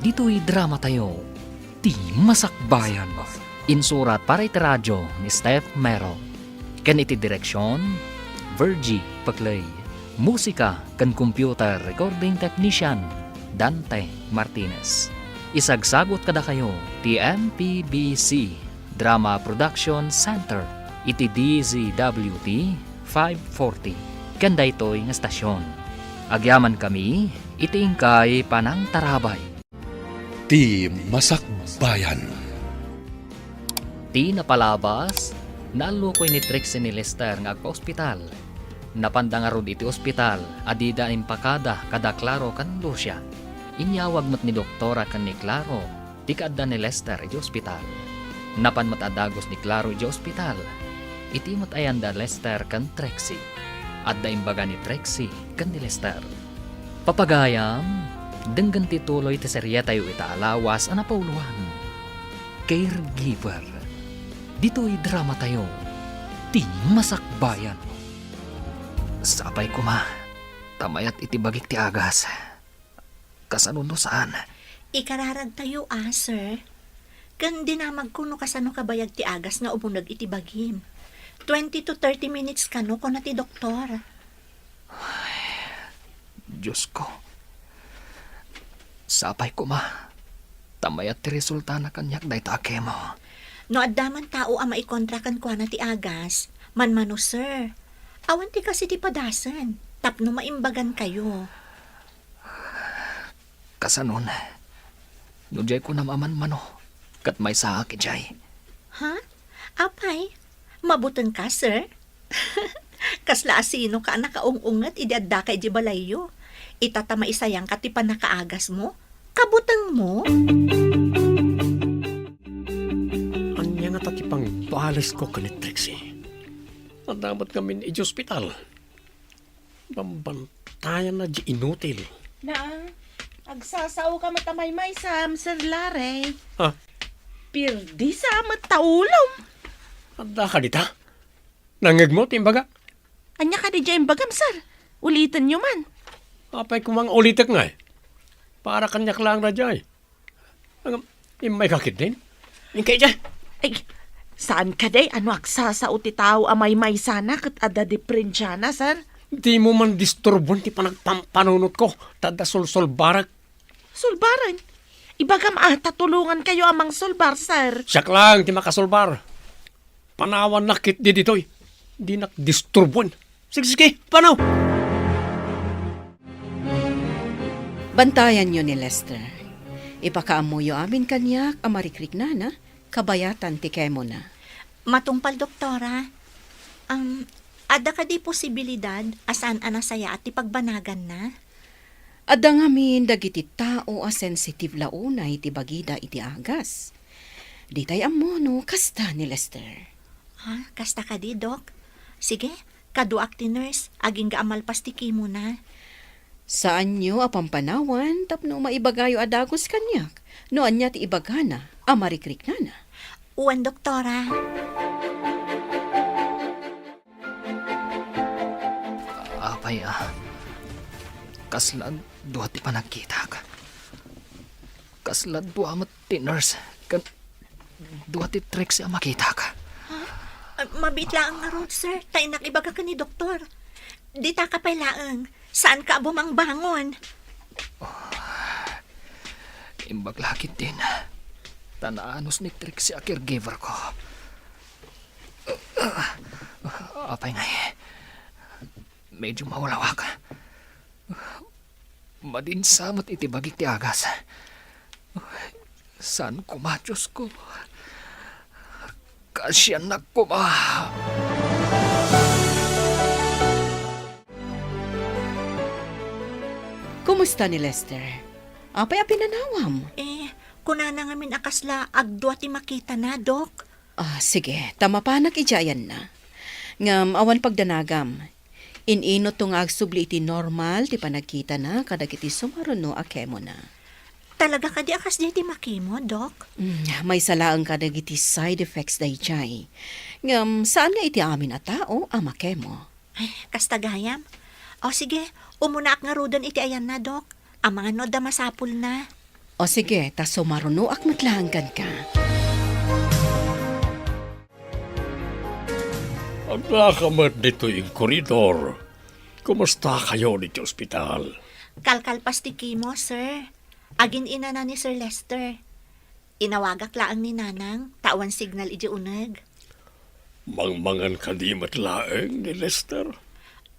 Ditoy dramatayo, Ti Masakbayan. Insurat para iti radyo ni Steph Mero. Ken iti direksion, Virgie Paclay. Musika ken computer recording technician, Dante Martinez. Isagsagut kadakayo ti M P B C Drama Production Center iti D Z W T five forty. Ken daytoy nga estasion, agyamankami iti inkay panangtarabay. Ti Masakbayan. Ti napalabas, naallukoy ni Trixie ni Lester nga agpaospital. Napanda ngarud iti ospital a dida impakada kada Claro ken Lucia. Inyawag met ni doktora ken ni Claro ti kaadda ni Lester iti ospital. Napan met a dagus ni Claro iti ospital. Iti met ayanda Lester ken Trixie. Adda imbaga ni Trixie ken ni Lester. Papagayam, denggen ti tuloy ti serietayo ita a lawas a napauluan, Caregiver. Ditoy dramatayo, Ti Masakbayan. Sapay koma ta mayat iti bagik ti agas. Kasano no saan? Ikararagtayo a, sir. Ken dinamagko no kasano kabayag ti agas nga umuneg iti bagim. Twenty to thirty minutes kano, kuna ti doktor. Ay, Diyos ko. Sapay koma ta mayat ti resultana kaniak dayta a kemo. No adda man tao a maikontra kenkuana ti agas, manmano, sir. Awan ti kas iti padasen, tapno maimbagankayo. Kasanon, no diay kunam a manmano, ket maysaak idiay. Ha? Apay, mabutengka, sir? Kasla asinoka a nakaung-unget idi addaka idiay balayyo? Ita ta maisayangka ti pannakaagasmo? Kabutengmo? Ania ngata ti pangtualesko ken ni Trixie? Adda met ngamin idiay ospital. Bambantayanna diay inutil. Naa, agsasaoka met a maymaysam, Sir Larry. Ha? Pirdisa met ta ulom. Adda ka dita? Nangngegmo ti imbaga? Ania kadi diay imbagam, sir? Ulitenyo man. Apay koma nga ulitek ngay? Para kaniak laeng daydiay. Ngem, immayka ketdin? Inkay diay. Ay, saan kadi a no agsasao ti tao a maymaysana ket adda diperensiana, sir? Dimo man disturboen ti panagpampanunotko, ta adda sulsulbarek. Sulbaren? Ibagam a ta tulongankayo a mangsulbar, sir. Siak laeng ti makasulbar. Panawannak ketdi ditoy. Dinak disturboen. Sige, sige, panaw! Bantayanyo ni Lester. Ipakaammoyo amin kaniak a marikriknana, kabayatan ti kemona. Matungpal, doktora, um, adda kadi posibilidad a saan a nasayaat ti pagbanaganna? Adda ngamin dagiti tao a sensitive la unay ti bagida iti agas. Ditay ammo no kasta ni Lester. Ha? Kasta kadi, Dok? Sige, kaduak ti nurse, agingga a malpas ti kemona. Saanyo a pampanawan tapno maibagayo a dagus kaniak no ania ti ibagana a marikriknana. Wen, doktora. Apay a, kasla dua ti panagkitak. Kasla dua met ti nurse ken dua ti Trixie a makitak. Ha? Ah, mabiit laeng ngarud, sir. Ta innak ibaga ken ni doktor. Ditaka pay laeng. Saanka a bumangbangon. Imbag la ketdin. Ta naanus ni Trixie a caregiver ko. Apay ngay, medyo mawlawak. Madinsa met iti bagik ti agas. Saan koma, Diosko? Kaasiannak koma. Kumusta ni Lester? Apay a pinanawam? Eh, kunana ngamin a kasla agdua ti makitana, Dok. Ah, sige, ta mapanak idiay ayanna. Ngem awan pagdanagam. In-inutto nga agsubli iti normal ti panagkitana kadagiti sumaruno a kemona. Talaga kadi a kasdiay ti makemo, Dok? Mm, maysa laeng kadagiti side effects daydiay. Ngem saan nga iti amin a tao a makemo. Ay, kasta gayam. O sige, umunaak ngaruden iti ayanna, Dok. Amangan no adda masapulna. O sige, ta sumarunoak met laeng kenka. Addaka met ditoy ig koridor. Kumustakayon iti ospital? Kalkalpas ti chemo, sir. Agin-inana ni Sir Lester. Inawagak laeng ni Nanang, ta awan signal idiay uneg. Mangmangan kadi met laeng ni Lester?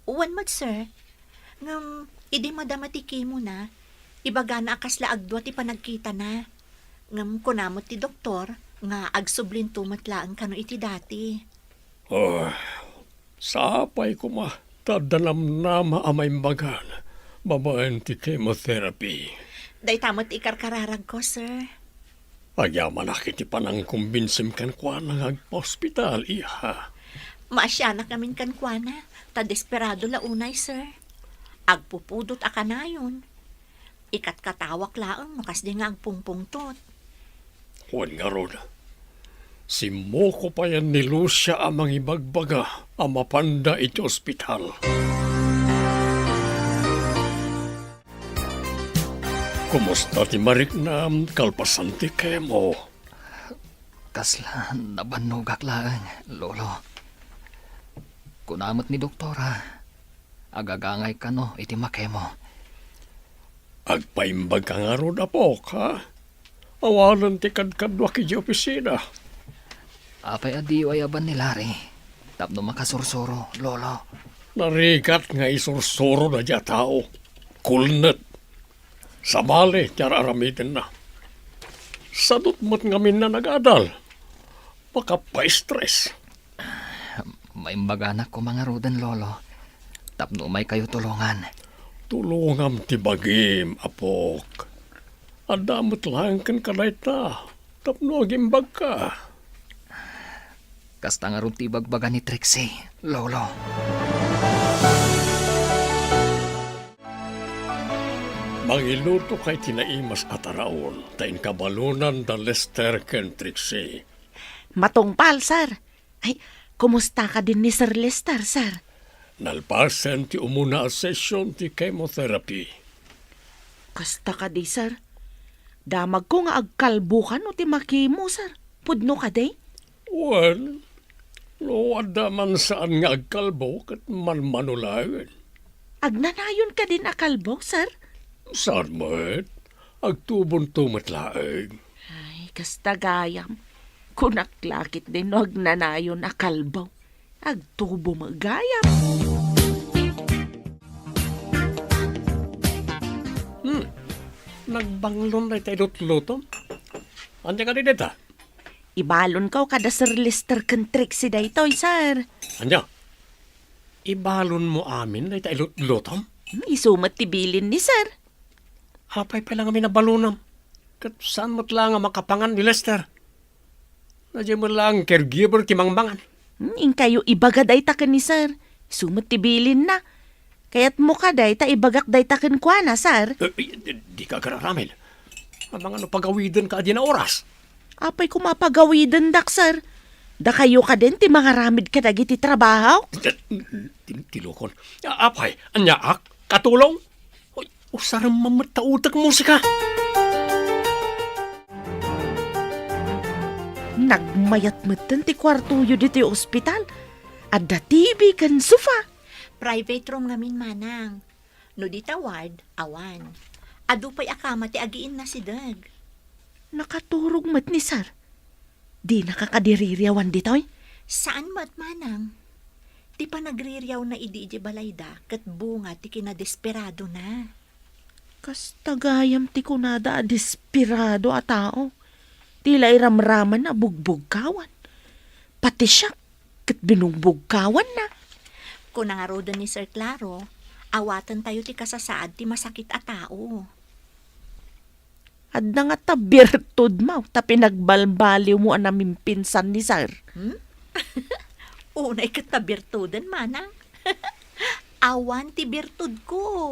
Wen met, sir. Ngem, idi madama ti chemo na, ibagana a kasla agdua ti panagkitana. Ngem kuna met ti doktor nga agsublinto met laeng kano iti dati. Ah, sapay koma, ta adda namnama a maimbagan babaen ti chemotherapy. Dayta met ikarkararagko, sir. Agyamanak iti panangkumbinsim kenkuana nga agpaospital, iha. Maasianak ngamin kenkuana, ta desperado la unay, sir. Agpupudot a kanayon. Ikatkatawak laeng no kasdi nga agpungpungtot. Wen ngarud, simmuko payen ni Lucia a mangibagbaga a mapanda iti ospital. Kumusta ti mariknam kalpasan ti chemo? Kasla nabannogak laeng, Lolo. Kuna met ni doktora, agagangay kano iti makemo. Agpaimbag ka ngarud, apok, ha? Awanen ti kadkaduak idiay opisina. Apay a diyo ayaban ni Larry tapno makasursuro, Lolo? Narigat nga isursuro daydiay a tao. Kulnet. Sabali ti ar-aramidenna. Sadut met ngamin a nagadal. Makapaistres. Maimbaganak koma ngaruden, Lolo, tapno umaykayo tulongan. Tulongam ti bagim, apok. Adda met laeng kenka dayta tapno agimbagka. Kasta ngarud ti ibagbaga ni Trixie, Lolo. Mangilutoka iti naimas a taraon ta inka balonan da Lester ken Trixie. Matungpal, sir. Ay, kumusta kadin ni Sir Lester, sir? Nalpasen ti umuna a session ti chemotherapy. Kasta kadi, sir? Damagko nga agkalbo kano ti makemo, sir. Pudno kadi? Wen, no adda man saan nga agkalbo, ket manmano laeng. Agnanayon kadin a kalbo, sir? Saan met? Agtubonto met laeng. Ay, kasta gayam. Kunak la ketdi no agnanayon a kalbo. Agtubo met gayam. Hmm. Nagbanglon dayta ilutlutom. Ania kadi dayta? Ibalonko kada Sir Lester ken Trixie daytoy, sir. Ania? Ibalonmo amin dayta ilutlutom? Hmm, isu met ti bilin ni sir. Apay pay la ngamin a balonam? Ket saan met la nga makapangan ni Lester? Daydiay met laeng caregiver ti mangmangan. Hmm, inkayo ibaga dayta ken ni sir. Isu met ti bilinna. Kayatmo kadi ta ibagak dayta kenkuana, sir? Eh, eh, di, dika agar-aramid. Amangan no pagawidenka adina oras. Apay koma pagawidendak, sir? Dakayo kadin ti mangaramid kadagiti trabaho? Ti-, tilokon. A-, apay, aniaak? Katulong? Uy, usarem man met ta utek musika. Nagmayat metten ti kuartoyo ditoy ospital. Adda T V ken sofa. Private room ngamin, manang. No dita ward, awan. Adu pay a kama ti agiinnasideg. Nakaturog met ni sir. Dinaka kadi ririawan ditoy? Saan met, manang. Ti panagririawna idi idiay balayda ket bunga ti kinadesperadona. Kasta gayam ti kunada a desperado a tao. Ti la iramramanna a bugbugkawan. Pati siak ket binungbugkawanna. Kuna ngaruden ni Sir Claro, awatentayo ti kasasaad ti masakit a tao. Adda ngata birtudmo ta pinagbalbaliwmo a namimpinsan ni sir. Hmm? Unay ket ta birtuden, manang. Awan ti birtudko.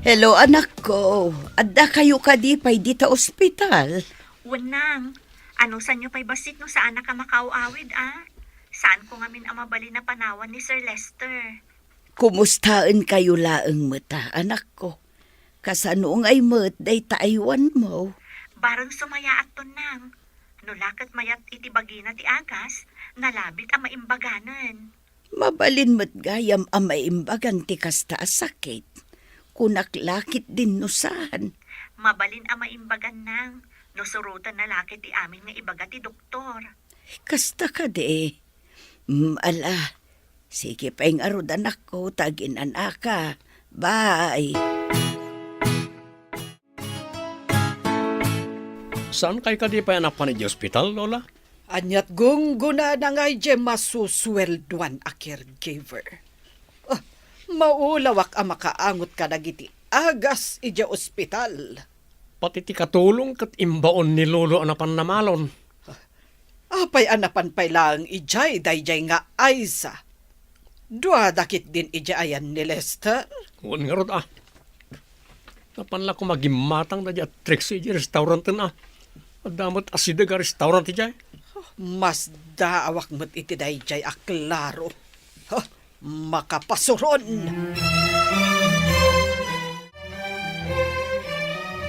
Hello, anakko. Adda kayo kadi pay dita ospital? Wen, nang. Anusanyo pay bassit no saanak a makaaw-awid, a? Saanko ngamin a mabalin a panawan ni Sir Lester. Kumustaenkayo laeng met, anakko? Kasano ngay met dayta aywanmo? Bareng sumayaatton, Nang. No la ket mayat iti bagina ti agas, nalabit a maimbaganen. Mabalin met gayam a maimbagan ti kasta a sakit. Kunak la ketdin no saan. Mabalin a maimbagan, Nang, no surotenna la ket ti amin nga ibaga ti doktor. Kasta kadi. Mm, ala, sige pay ngarud, anakko, ta aginan-aka. Bye. Saankay kadi pay a napan idiay ospital, Lola? Ania't gunggonana nga idiay masusueldoan a caregiver. Ah, maulawak a makaangot kadagiti agas idiay ospital. Pati ti katulong ket imbaon ni Lolo a napan namalon. Apay a napan pay laeng idiay daydiay nga Aiza? Duada ketdin idiay ayan ni Lester? Wen ngarud a. Napan la koma gimmatang daydiay a Trixie idiay restauranten a. Adda met asideg a restaurant idiay. Masdaawak met iti daydiay a klaro. Ha, makapasuron.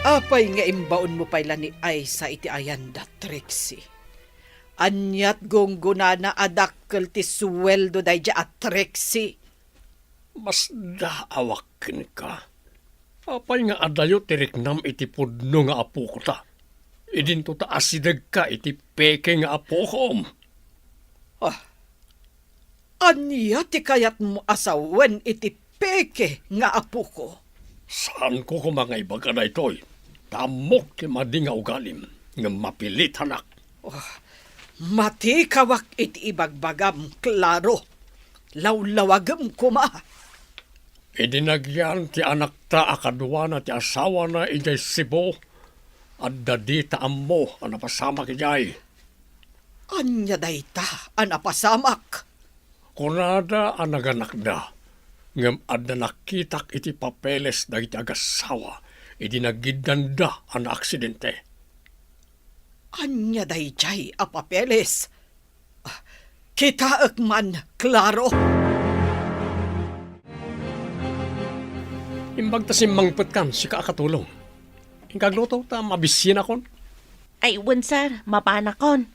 Apay nga imbaonmo pay la ni Aiza iti ayan da Trixie? Ania't gunggonana a dakkel ti sueldo daydiay a Trixie? Masdaawak kenka. Apay nga adayo ti riknam iti pudno nga apokota? Idinto ta asidegka iti peke nga apokom. Ah, ania ti kayatmo a sawen iti peke nga apoko? Saanko koma nga ibaga daytoy, ta ammok ti madi nga ugalim, ngem mapilitanak. Oh, matikawak iti ibagbagam, Claro. Lawlawagem koma. Idi nagyan ti anakta a kaduana ti asawana idiay Cebu, adda dita ammo a napasamak idiay. Ania dayta a napasamak? Kunada a naganakda, ngem adda nakitak iti papeles dagiti agassawa idi nagiddanda a naaksidente. Ania daydiay a papeles? Ah, kitaek man, Claro. Imbag ta simmangpetkan, sika a katulong. Inka agluto ta mabisinakon. Ay, wen, sir, mapanakon.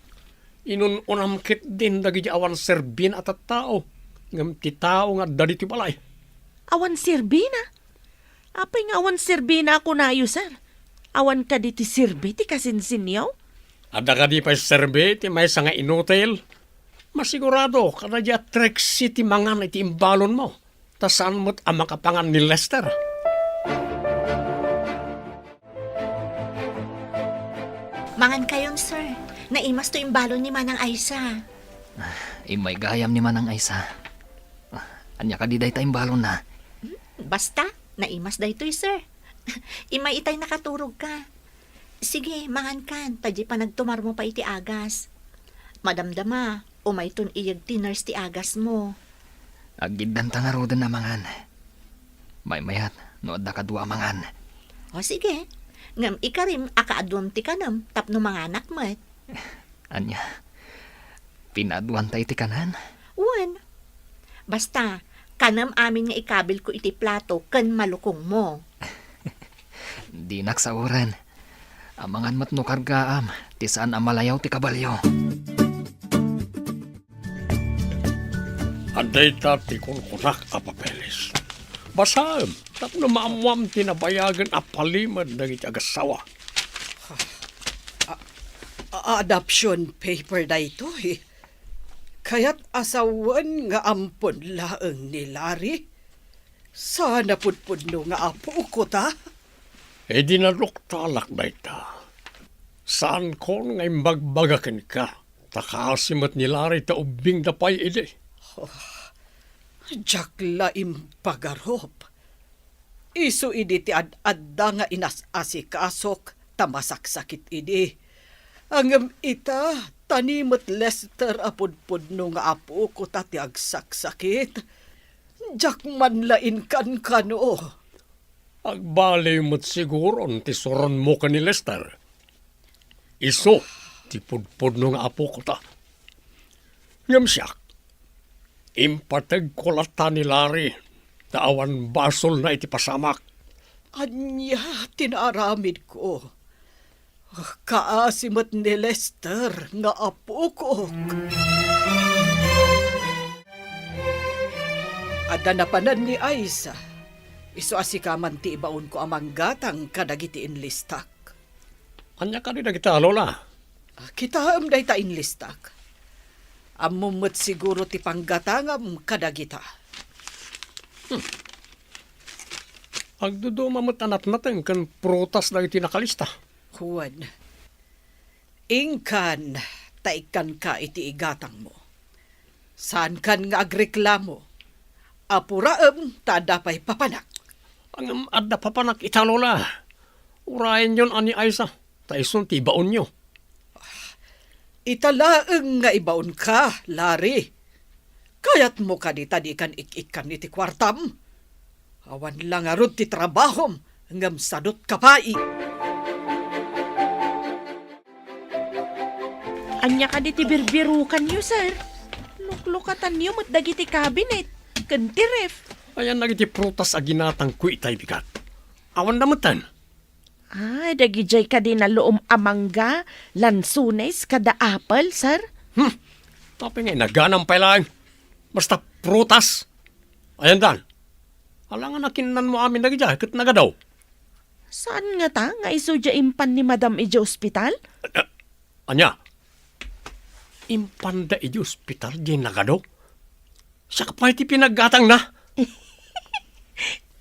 Inun-unam ketdin dagiti awan serbina a tattao, ngem ti tao nga adda ditoy balay. Awan serbina? Apay nga awan serbina a kunayo, sir? Awan kadi ti serbi ti kasinsinyo? Adda kadi pay serbi ti maysa nga inutil? Masigurado, kadaydiay a Trixie ti mangan iti imbalonmo, ta saan met a makapangan ni Lester. Mangankayon, sir. Naimas to imbalon ni Manang Aiza. Immay gayam ni Manang Aiza. Ania kadi dayta imbalonna? Hmm, basta, naimas daytoy, sir. Immay itay nakaturogka. Sige, mangankan, ta diay panagtumarmo pay iti agas. Madamdama, umayton iyeg ti nurse ti agasmo. Aggiddanta ngaruden a mangan. Maymayat no adda kadua a mangan. O sige, ngem ikarim a kaaduam ti kanem tapno manganak met. Ania? Pinaaduanta iti kanen? Wen. Basta, kanem amin nga ikabilko iti plato ken malukongmo. Dinak saoren. Amangan met no kargaam ti saan a malayaw ti kabalio. Adda ita ti kunkunak a papeles. Basaem tapno maammoam ti nabayagen a palimed dagiti agassawa. A-, a-, adoption paper daytoy. Kayat a sawen nga ampon laeng ni Larry? Saan a pudpudno nga apokota? Idi naduktalak dayta, saankon nga imbagbaga kenka, ta kaasi met ni Larry ta ubbingda pay idi. Oh, diak la impagarup. Isu idi ti ad-adda nga inas-asikasok ta masaksakit idi. Ngem ita, ta ni met Lester a pudpudno nga apokota ti agsaksakit. Diak man la inkankano. Agbaliw met siguron ti suronmo ken ni Lester. Isu ti pudpudno nga apokota. Ngem siak, Impategko latta ni Larry ta awan basolna iti pasamak. Ania ti naaramidko? Kaasi met ni Lester nga apokok. Adda napanan ni Aiza. Isu a sika man ti ibaonko a manggatang kadagiti inlistak. Ania kadi dagita, Lola? Ah, kitaem dayta inlistak. Ammom met siguro ti panggatangam kadagita. Hmm. Agduduma met a natnateng ken prutas dagiti nakalista. Wen, inkan ta ikkanka iti igatangmo. Saankan nga agreklamo. Apuraem ta adda pay papanak. Ngem adda papanak ita, Lola. Urayenyon a ni Aiza, ta isun ti ibaonyo. Ita laeng nga ibaonka, Larry. Kayatmo kadi ta dikan ik-ikkan iti kuartam? Awan la ngarud ti trabahom, ngem sadut ka pay. Ania kadi ti birbirukanyo, sir? Luklukatanyo met dagiti cabinet ken ti ref. Ayan dagiti prutas a ginatangko itay, bigat. Awan da metten. Ah, dagidiay kadi naluom a mangga, lansones, kada apple, sir? Hmm. Apay nga inaganam pay laeng? Basta prutas. Ayan dan. Alangan a kinnanmo amin dagidiay ket nagadu. Saan ngata nga isu diay impan ni Madam idiay ospital? Ah, ania? Impanda idiay ospital diay nagadu? Siak pay ti pinaggatangna.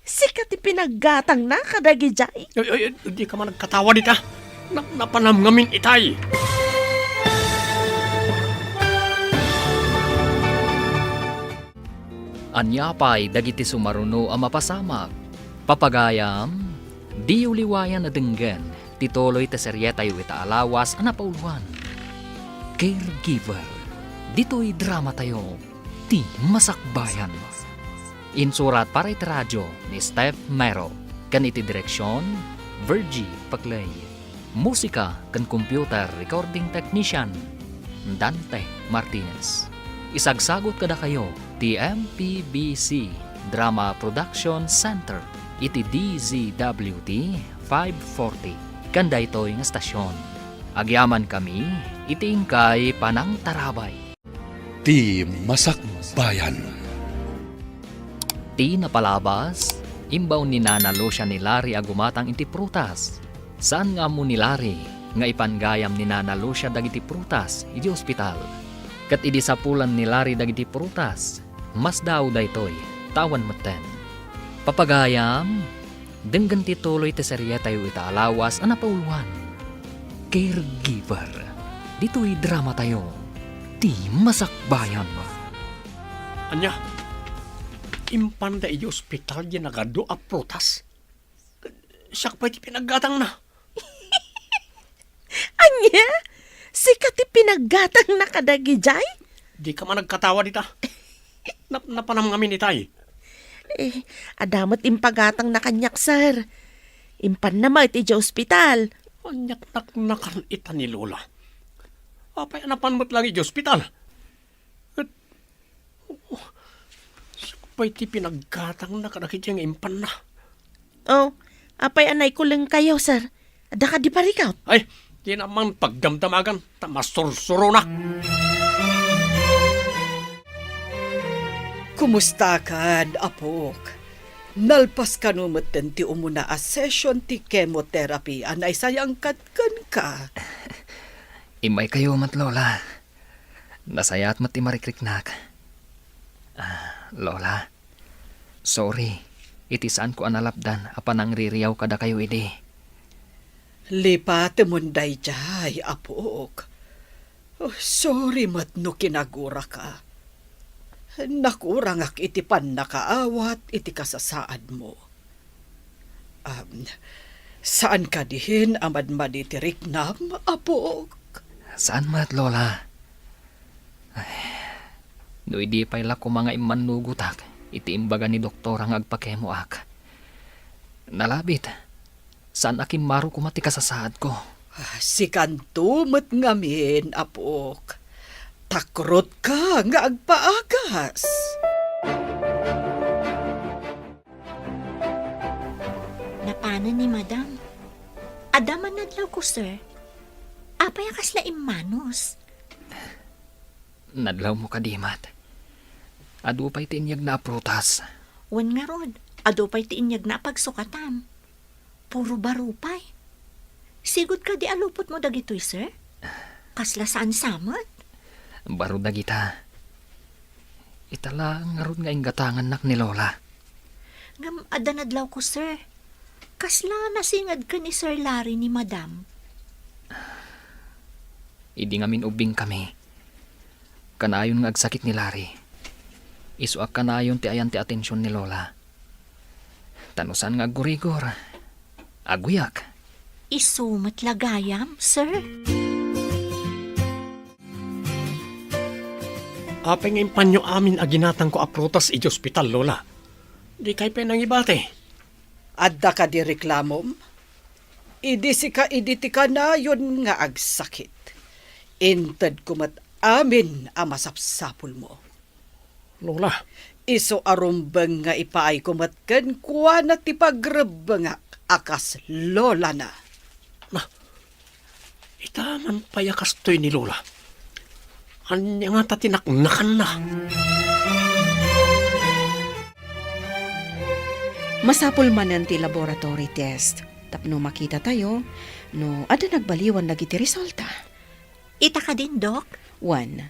Sika ti pinaggatangna kadagidiay? Ay, ay, ay, dika man agkatawa dita. Na-, napanam ngamin itay. Ania pay dagiti sumaruno a mapasamak? Papagayam, diyo liwayan a denggen ti tuloy ti serietayo ita a lawas a napauluan, Caregiver. Ditoy dramatayo, ti Masakbayan. Insurat para iti radio ni Steph Mero ken iti direksion, Virgie Paclay. Musika ken computer recording technician, Dante Martinez. Isagsagut kadakayo ti M P B C Drama Production Center iti D Z W T five forty ken daytoy nga stasyon. Agyamankami iti inkay panangtarabay. Ti Masakbayan. Ti napalabas, imbaon ni Nana Lucia ni Larry a gumatang iti prutas. Saan nga ammo ni Larry nga ipanggayam ni Nana Lucia dagiti prutas idi ospital. Ket idi sapulan ni Larry dagiti prutas, masdaaw daytoy, ta awan metten. Papagayam, denggen ti tuloy ti serietayo ita a lawas a napauluan, Caregiver. Ditoy dramatayo, ti Masakbayan. Ania? Impanda idi ospital diay nagadu a prutas? Siak pay ti pinaggatangna. Ania? Sika ti pinaggatangna kadagidiay? Dika man agkatawa dita. Nap-, napanam ngamin itay. Eh, adda met impagatangna kaniak, sir. Impanna met idiay ospital. Ania't naknakan ita ni Lola? Apay a napan met laeng idiay ospital? Et, oh, siak pay ti pinaggatangna kadagiti nga impanna. Oh, apay a naikulengkayo, sir? Adda kadi parikut? Ay, dina man pagdamdamagan, ta masursuronak. Kumustakan, apok? Nalpas kano metten ti umuna a session ti chemotherapy a naisayangkan kenka? Immaykayo met, Lola. Nasayaat met ti marikriknak. Ah, Lola, sorry iti saanko a nalapdan a panangririaw kadakayo idi. Lipatemon daydiay, apok. Oh, sorry met no kinaguraka. Nakurangak iti pannakaawat iti kasasaadmo. Am, saan kadin a madmadi ti riknam, apok? Saan met, Lola. Ay, no idi pay la koma nga immannugotak iti imbaga ni doktora nga agpakemoak. Nalabit, saan a kimmaro koma ti kasasaadko. Ah, sikanto met ngamin, apok. Takrotka nga agpaagas. Napanen ni Madam. Adda man nadlawko, sir. Apay a kasla immanos? Nadlawmo kadi met. Adu pay ti inyegna a prutas. Wen ngarud, adu pay ti inyegna a pagsukatan. Puro baro pay. Sigud kadi a lupotmo dagitoy, sir? Kasla saan sa met? Baro dagita. Ita laeng ngarud nga inggatangannak ni Lola. Ngem adda nadlawko, sir. Kasla nasinged ken ni Sir Larry ni Madam. Idi ngamin ubbingkami, kanayon nga agsakit ni Larry. Isu a kanayon ti ayan ti atension ni Lola. Ta no saan nga aggurigor, agguyak. Isu met la gayam, sir? Apay nga impanyo amin a ginatangko a prutas idiay ospital, Lola? Dikay pay nangibati. Adda kadi reklamom? Idi sika idi ti kanayon nga agsakit, intedko met amin a masapsapulmo. Lola. Isu a rumbeng nga ipaayko met kenkuana ti pagrebbengak a kas lolana. Na, ita man pay a kastoy ni Lola. Ania ngata ti naknakanna? Masapul manen ti laboratory test tapno makitatayo no adda nagbaliwan dagiti resulta. Ita kadin, Dok? Wen,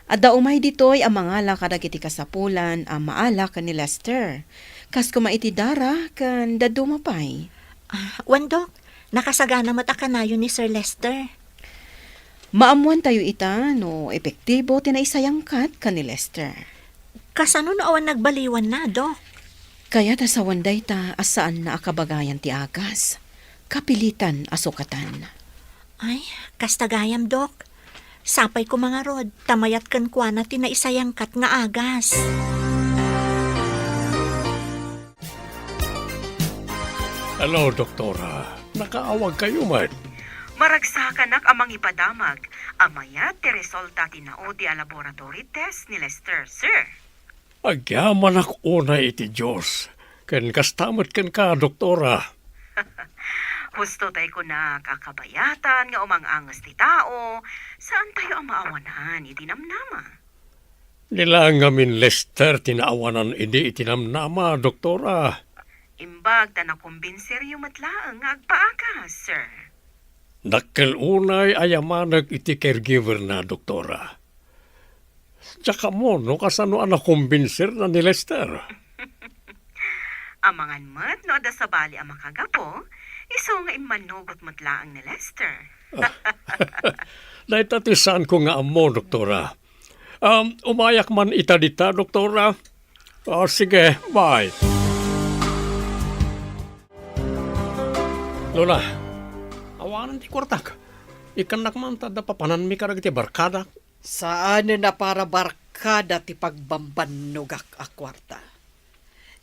adda umay ditoy a mangala kadagiti kasapulan a maala ken ni Lester, kas koma iti dara ken dadduma pay. Ah, wen, Dok, nakasagana met a kanayon ni Sir Lester. Maammoantayo ita no epektibo ti naisayangkat ken ni Lester. Kasano no awan nagbaliwanna, Dok? Kayat a sawen dayta a saanna a kabagayan ti agas. Kapilitan a sukatan. Ay, kasta gayam, Dok. Sapay koma ngarud, ta mayat kenkuana ti naisayangkat nga agas. Hello, Doktora. Nakaawagkayo met? Maragsakanak a mangipadamag a mayat ti resulta ti naudi a laboratory test ni Lester, sir. Agyamanak unay iti Dios, ken kasta met kenka, Doktora. Husto tay kunak a kabayatan nga umang-anges ti tao, saantayo a maawanan iti namnama. Di laeng ngamin Lester ti naawanan idi iti namnama, Doktora. Imbag ta nakumbinseryo met laeng nga agpaagas, sir. Dakkel unay a yamanek iti caregiver na, Doktora. Diak ammo no kasano a nakumbinserna ni Lester. Amangan met no adda sabali a makagapu, isu nga immannugot met laeng ni Lester. Ah, dayta ti saanko nga ammo, Doktora. Um, umayak man ita dita, Doktora. Ah, sige, bye. Lola, awanen ti kuartak. Ikkannak man ta adda papananmi kadagiti barkadak. Saanen a para barkada ti pagbambannogak a kuarta.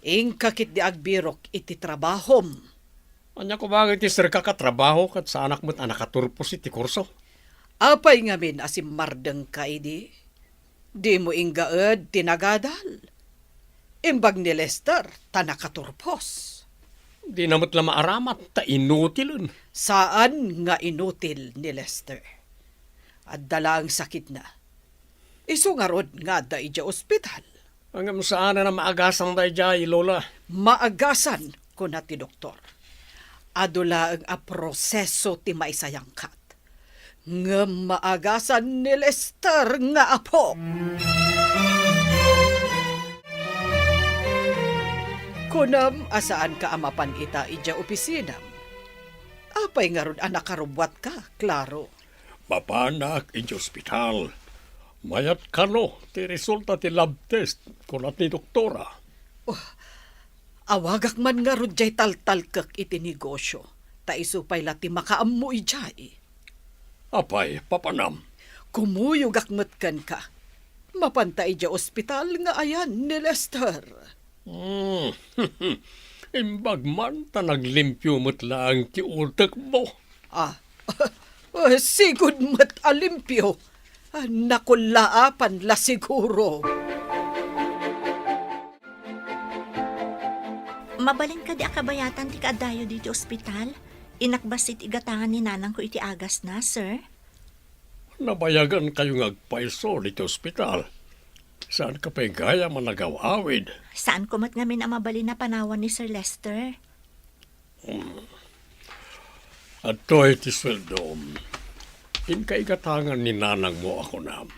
Inka ketdi agbirok iti trabahom. Ania koma iti serkak a trabaho ket saanak met a nakaturpos iti kurso? Apay ngamin a simmardengka idi? Dimo inggaed ti nagadal. Imbag ni Lester ta nakaturpos. Dina met la maaramat ta inutilen. Saan nga inutil ni Lester. Adda laeng sakitna. Isu ngarud nga adda idiay ospital. Ngem saanen a maagasan daydiay, Lola. Maagasan, kuna ti doktor. Adu laeng a proseso ti maisayangkat. Ngem maagasan ni Lester nga apok. Kunam a saanka a mapan ita idiay opisinam. Apay ngarud a nakarubbuatka, Claro? Mapanak idiay ospital. Mayat kano ti resulta ti lab test, kuna ti doktora. Oh, awagak man ngarud diay taltalkek iti negosyo, ta isu pay la ti makaammo idiay. Apay, papanam? Kumuyogak met kenka. Mapanta idiay ospital nga ayan ni Lester. Hmm. Imbag man ta naglimpio met laeng ti utekmo. Ah, sigud met a limpio. Ah, nakullaapan la siguro. Mabalin kadi a kabayatan ti kaaddayo ditoy ospital? Inakbas iti igatangan ni nanangko iti agasna, sir. Nabayagankayo nga agpayso ditoy ospital. Saanka pay gayam a nagaw-awid? Saanko met ngamin a mabalin a panawan ni Sir Lester. Hmm. Adtoy ti sueldom. Inka igatangan ni nanangmo a kunam.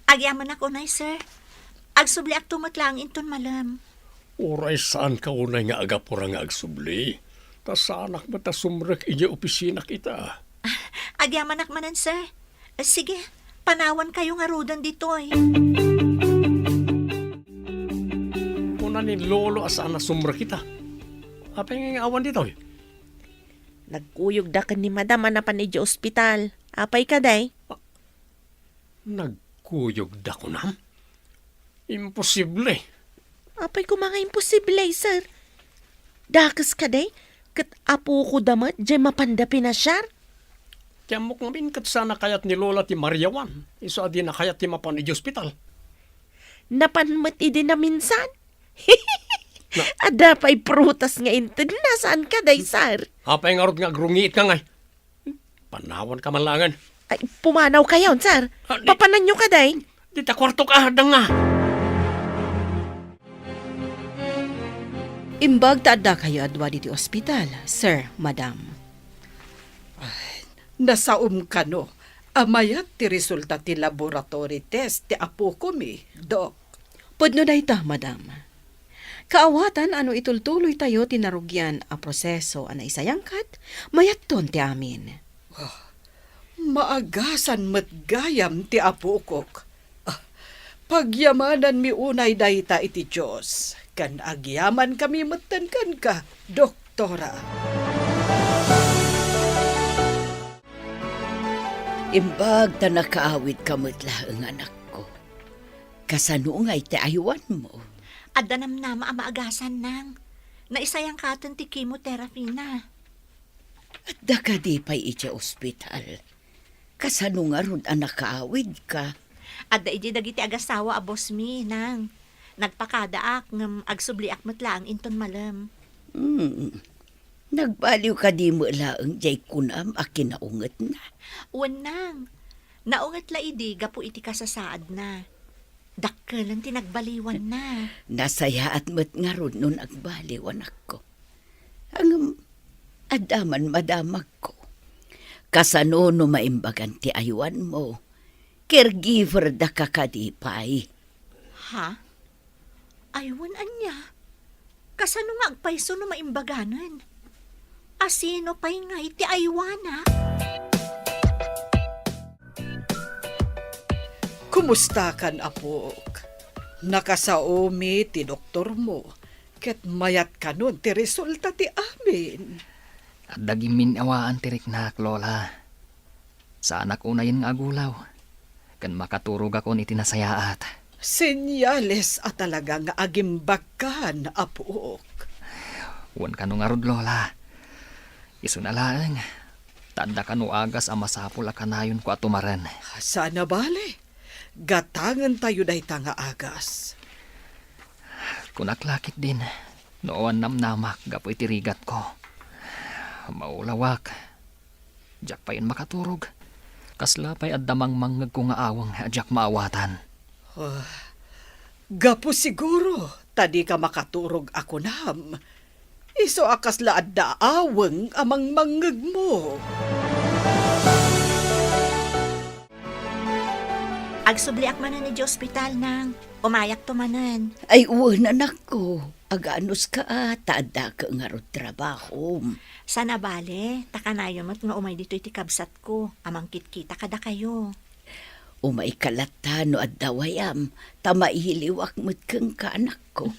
Agyamanak unay, sir. Agsubliakto met laeng inton malem. Uray saanka unay nga agapura nga agsubli, ta saanak met a sumrek idiay opisinak ita. Agyamanak manen, sir. Sige, panawankayo ngaruden ditoy. Kuna ni Lolo a saan a sumrek ita. Apay nga awan ditoy? Nagkuyogda ken ni Madam a napan idiay ospital. Apay kadi? Nagkuyogda kunam? Imposible. Apay koma nga imposible, sir? Dakes kadi? Ket apokoda met diay mapanda pinasiar? Ti ammok ngamin ket saan a kayat ni Lola ti mariawan, isu a dina kayat ti mapan idiay ospital. Napan met idi naminsan? Na- Adda pay prutas nga intedna, saan kadi, sir? Apay ngarud nga agrungiitka ngay? Panawanka man laengen. Ay, pumanawkayon, sir. Ah, di- Papananyo kadi? Dita kuartok, adda nga. Imbag ta addakayo a dua ditoy ospital, sir, madam. Ay, nasaom kano a mayat ti resulta ti laboratory test ti apokomi, Dok. Pudno dayta, madam. Kaawatan a no itultuloytayo ti narugian a proseso a naisayangkat, mayatton ti amin. Ah, maagasan met gayam ti apokok. Ah, pagyamananmi unay dayta iti Dios, ken agyamankami metten kenka, Doktora. Imbag ta nakaawidka met laeng, anakko. Kasano ngay ti aywanmo? Adda namnama a maagasan, nang. Naisayangkaten ti chemotherapy na. Adda kadi pay idiay ospital? Kasano ngarud a nakaawidka? Adda idi dagiti agasawa a boss mi, nang. Nagpakadaak ngem agsubliak met laeng inton malem. Hmm. Nagbaliw kadi met laeng diay kunam a kinaungetna? Wen, nang. Naunget la idi gapu iti kasasaadna. Dakkelen ti nagbaliwanna. Nasayaat met ngarud no nagbaliw, anakko. Ngem adda man madamagko. Kasano no maimbagan ti aywanmo? Caregiver daka kadi pay? Ha? Ay, wen, ania? Kasano nga agpayso no maimbaganen? A sino pay ngay ti aywana? Kumustakan, apok? Nakasaomi ti doktormo, ket mayat kanon ti resulta ti amin. Adda gimminnawaan ti riknak, Lola. Saanak unayen nga agulaw, ken makaturogakon iti nasayaat. Senyales a talaga nga agimbagkan, apok. Wen kano ngarud, Lola. Isuna laeng, ta adda kano agas a masapul a kanayonko a tumaren. Saan a bale. Gatangentayo dayta nga agas. Kunak la ketdin, no awan namnamak gapu iti rigatko. Maulawak. Diak payen makaturog. Kasla pay adda mangmangngegko nga aweng a diak maawatan. Ah, gapu siguro ta dika makaturog a kunam. Isu a kasla adda aweng a mangmangngegmo. Agsubliak manen idiay ospital, nang. Umayakto manen. Ay, wen, anakko. Aganuska a, ta addaka ngarud trabahom. Saan a bale, ta kanayon met nga umay ditoy ti kabsatko a mangkitkita kadakayo. Umayka latta no adda wayam, ta mailiwak met kenka, anakko.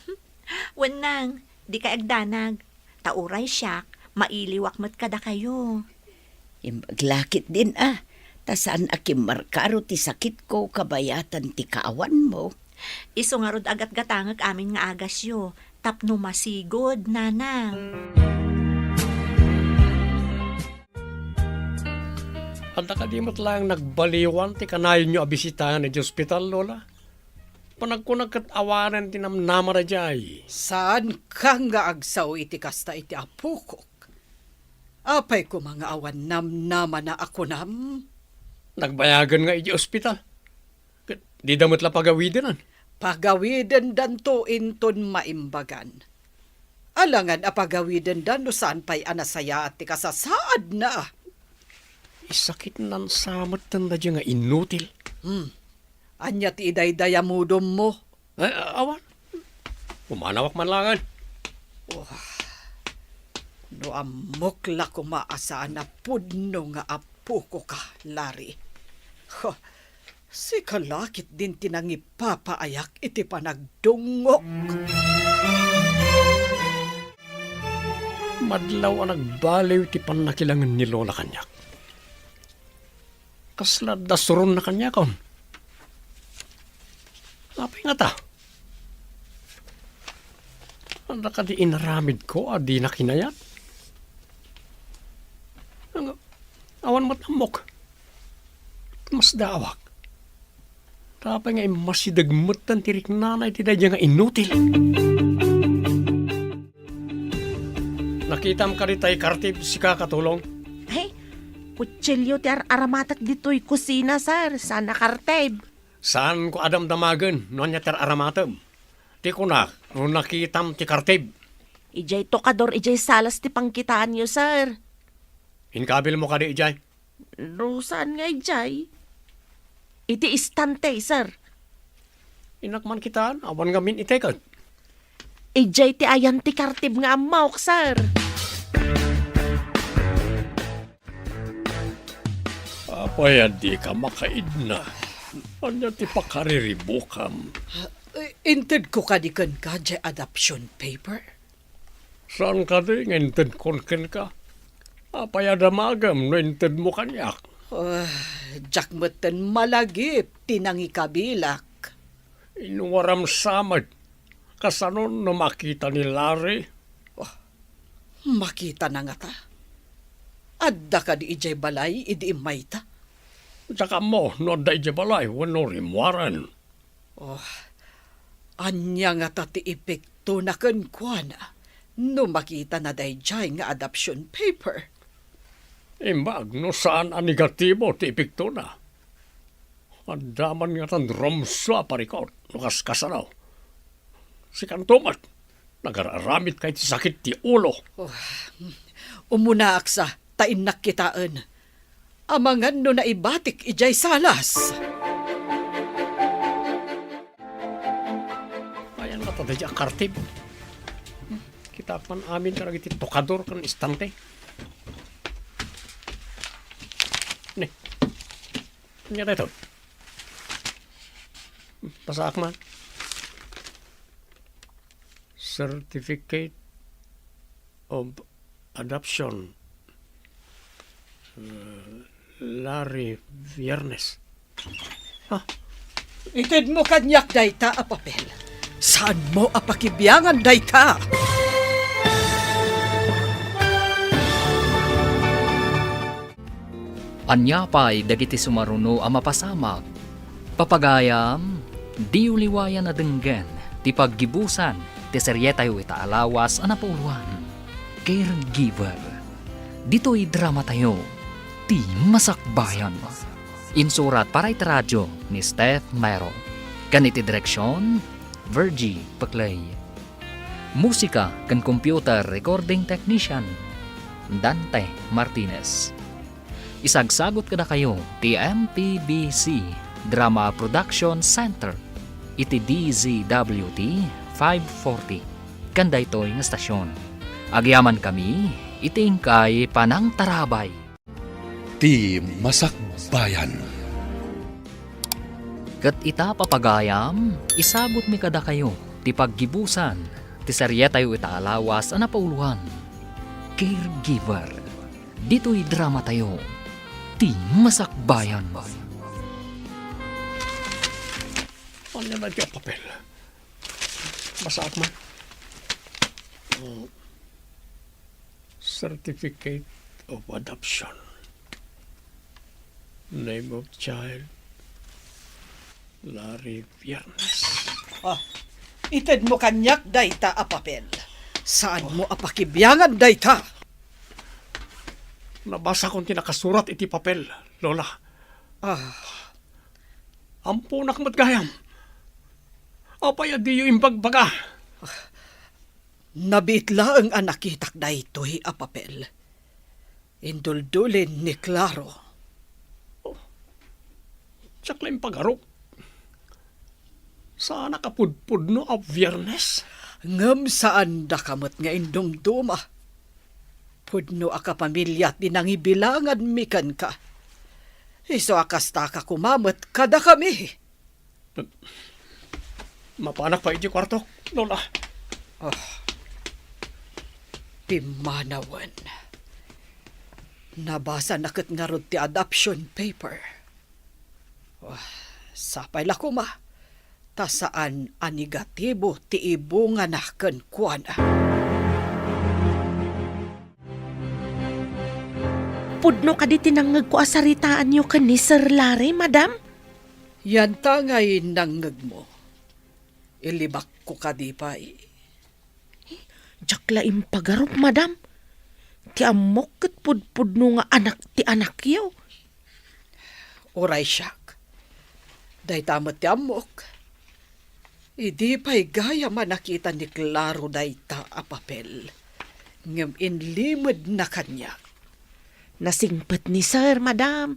Wen, nang, dikay agdanag. Ta uray siak, mailiwak met kadakayo. Imbag la ketdin a, ta saan a kimmarkaro ti sakitko kabayatan ti kaawanmo. Isu ngarud a gatgatangek amin nga agasyo, tapno masigud, nanang. Adda kadi met laeng nagbaliwan ti kanayonyo a bisitaen idiay ospital, Lola? Panagkunak ket awanen ti namnama daydiay. Saanka nga agsao iti kasta iti apokok. Apay koma nga awan namnamana a kunam? Nagbayagen nga idiay ospital. Ket dida met la pagawidenen. Pagawidendanto inton maimbagan. Alangan a pagawidenda no saan pay a nasayaat ti kasasaadna. Isakitnan sa metten daydiay nga inutil. Hmm. Ania ti idaydayamudonmo? Eh, awan. Pumanawak man laengen. Oh, no ammok la koma a saan a pudno nga apokoka, Larry. Huh, sika la ketdin ti nangipapaayak iti panagdungngok. Madlaw a nagbaliw ti pannakilangen ni Lola kaniak. Kasla adda suronna kaniakon. Apay ngata? Adda kadi inaramidko a dina kinayat? Ang-, awan met ammok. Masdaawak. Apay nga immasideg metten ti riknana iti daydiay nga inutil. Nakitam kadi tay kartib, sika, Katulong? Ay, kutsilio ti ar-aramatek ditoy kusina, sir. Saan a kartib. Saanko a damdamagen no ania ti ar-aramatem. Ti kunak, no nakitam ti kartib. Idiay tokador, idiay salas ti pangkitaanyo, sir. Inkabilmo kadi idiay? No saan nga idiay? Iti istante, sir. Innak man kitaan, awan ngamin itekek. Idiay ti ayan ti kartib nga ammok, sir. Apay a dika makaidna? Ania ti pakariribukam? Eh, intedko kadi kenka diay adoption paper? Saan kadi nga intedkon kenka? Apay a damagem no intedmo kaniak? Ah, diak metten malagip ti nangikabilak. Inuwaram sa met. Kasano no makita ni Larry? Oh, makitana ngata? Adda kadi idiay balay idi immayta? Diak ammo no adda idiay balay wenno rimmuaren. Oh, ania ngata ti epektona kenkuana no makitana daydiay nga adoption paper? Imbag no saan a negatibo ti epektona. Adda man ngatan rumsua a parikut no kaskasano. Sikanto met, nagar-aramidka iti sakit ti ulo. Oh, umunaak sa, ta innak kitaen. Amangan no naibatik idiay salas. Ayan nga ta daydiay a kartib. Kita man amin kadagiti tokador ken istante. Ne. Ania daytoy? Basaak man. Certificate of adoption. Uh, Larry Viernes. Ha? Itedmo kaniak dayta a papel. Saanmo a pakibiangan dayta? Ania pay dagiti sumaruno a mapasamak? Papagayam, diyo liwayan a denggen ti paggibusan ti serietayo ita a lawas a napauloan, Caregiver. Ditoy dramatayo, Ti Masakbayan. Insurat para iti radio ni Steph Mero. Ken iti direksion, Virgie Peclay. Musika ken computer recording technician, Dante Martinez. Isagsagut kadakayo ti M P B C Drama Production Center iti D Z W T five forty ken daytoy nga estasion. Agyamankami iti inkay panangtarabay. Ti Masakbayan. Ket ita, papagayam, isagutmi kadakayo ti paggibusan ti serietayo ita a lawas a napauloan, Caregiver. Ditoy dramatayo, Ti Masakbayan. Ania daytoy a papel? Basaak man. Mm. Certificate of adoption. Name of child, Larry Viernes. Ah, itedmo kaniak dayta a papel. Saanmo a pakibiangan dayta? Nabasakon ti nakasurat iti papel, Lola. Ah. Amponak met gayam. Apay a diyo imbagbaga? Nabiit laeng a nakitak daytoy a papel. Induldulin ni Claro. Oh, diak la impagarup. Saanak a pudpudno a Biernes? Ngem saandaka met nga indumduma. Pudno a kapamilya ti nangibilanganmi kenka. Isu a kastaka koma met kadakami. Mapanak pay iti kuartok, Lola. Ah, pimmanawen. Nabasana ket ngarud ti adoption paper. Ah, sapay la koma, ta saan a negatibo ti ibungana kenkuana. Pudno kadi ti nangngegko a saritaanyo ken ni Sir Larry, madam? Yanta ngay nangngegmo. Ilibakko kadi pay? Diak la impagarup, madam. Ti ammok ket pudpudno nga anak ti anakyo. Uray siak. Dayta met ti ammok. Idi pay gayam a nakita ni Claro dayta a papel, ngem inlimedna kaniak. Nasingpet ni Sir, madam.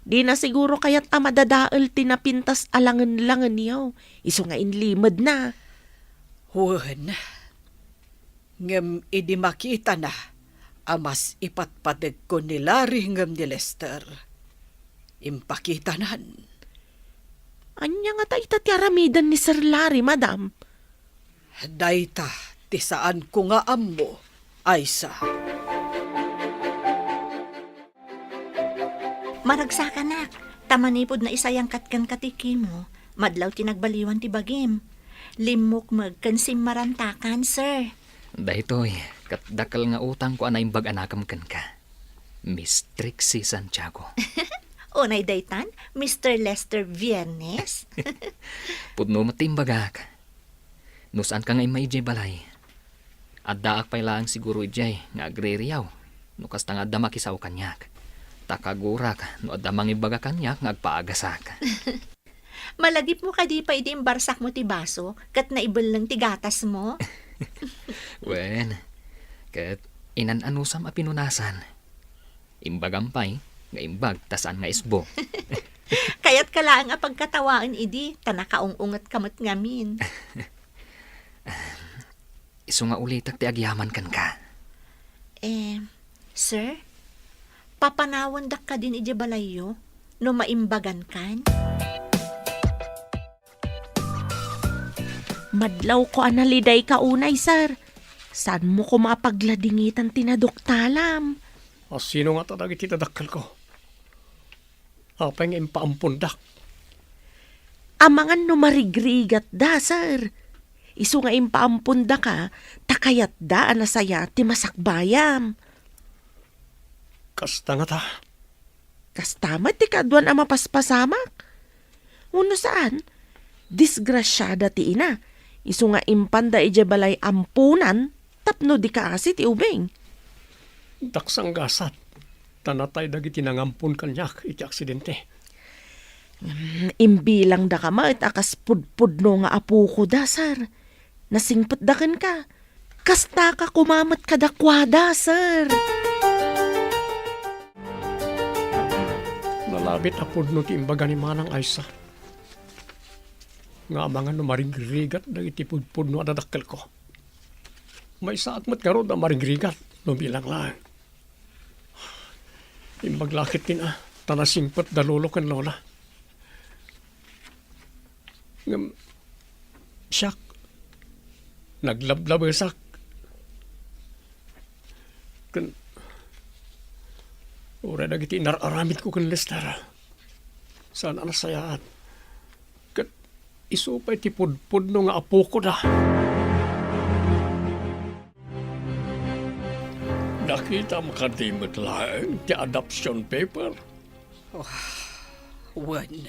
Dina siguro kayat a madadael ti napintas a langen-langenyo. Isu nga inlimedna. Wen, ngem idi makitana a mas ipatpategko ni Larry ngem ni Lester, impakitanan. Ania ngata ita ti aramiden ni Sir Larry, madam? Dayta ti saanko nga ammo, Aisa. Maragsakanak, ta manipud naisayangkat kenka ti chemo, madlaw ti nagbaliwan ti bagim. Limmukmeg ken simmarantakan, sir. Daytoy, ket dakkel nga utangko a naimbag a nakem kenka, Miss Trixie Santiago. Unay daytan, Mister Lester Viernes? Pudno met ti imbagak. No saanka nga immaid idiay balay, addaak pay laeng siguro idiay nga agririyaw no kasta nga adda makisao kaniak. Ta kagurak no adda mangibaga kaniak nga agpaagasak. Malagipmo kadi pay idi imbarsakmo ti baso ket naibelleng ti gatasmo? Wen, ket inan-anusam a pinunasan. Imbagam pay nga imbag ta saan nga isbo. Kayatka laeng a pagkatawaen idi ta nakaung-ungetka met ngamin. Isu nga ulitek ti agyaman kenka. Eh, sir, papanawandak kadin idiay balayyo no maimbagankan? Madlawko a nalidayka unay, sir. Saanmo koma a pagladingitan ti naduktalam? A sino ngata dagiti dadakkelko? Apay nga impaampondak? Amangan no marigrigatda, sir. Isu nga impaampondaka, ta kayatda a nasayaat ti masakbayam. Kasta ngata? Kasta met ti kaaduan a mapaspasamak. Wenno saan, disgrasiada ti ina, isu nga impanda idiay balay amponan tapno di kaasi ti ubing. Daksanggasat, ta natay dagiti nangampon kaniak iti aksidente. Mm, imbilangdaka met a kas pudpudno nga apokoda, sir. Nasingpetda kenka. Kastaka koma met kadakuada, sir. Nalabit a pudno ti imbaga ni Manang Aisa. Nga amangan no marigrigat dagiti pudpudno a dadakkelko. Maysaak met ngarud a marigrigat no bilang laeng. Imbag la ketdin a, ta nasingpet da lolo ken lola. Ngem siak, naglablabesak. Ken uray dagiti inar-aramidko ken Lester, saan a nasayaat. Ket isu pay ti pudpudno nga apokoda. Nakitam kadi met laeng ti adoption paper? Oh, Wen,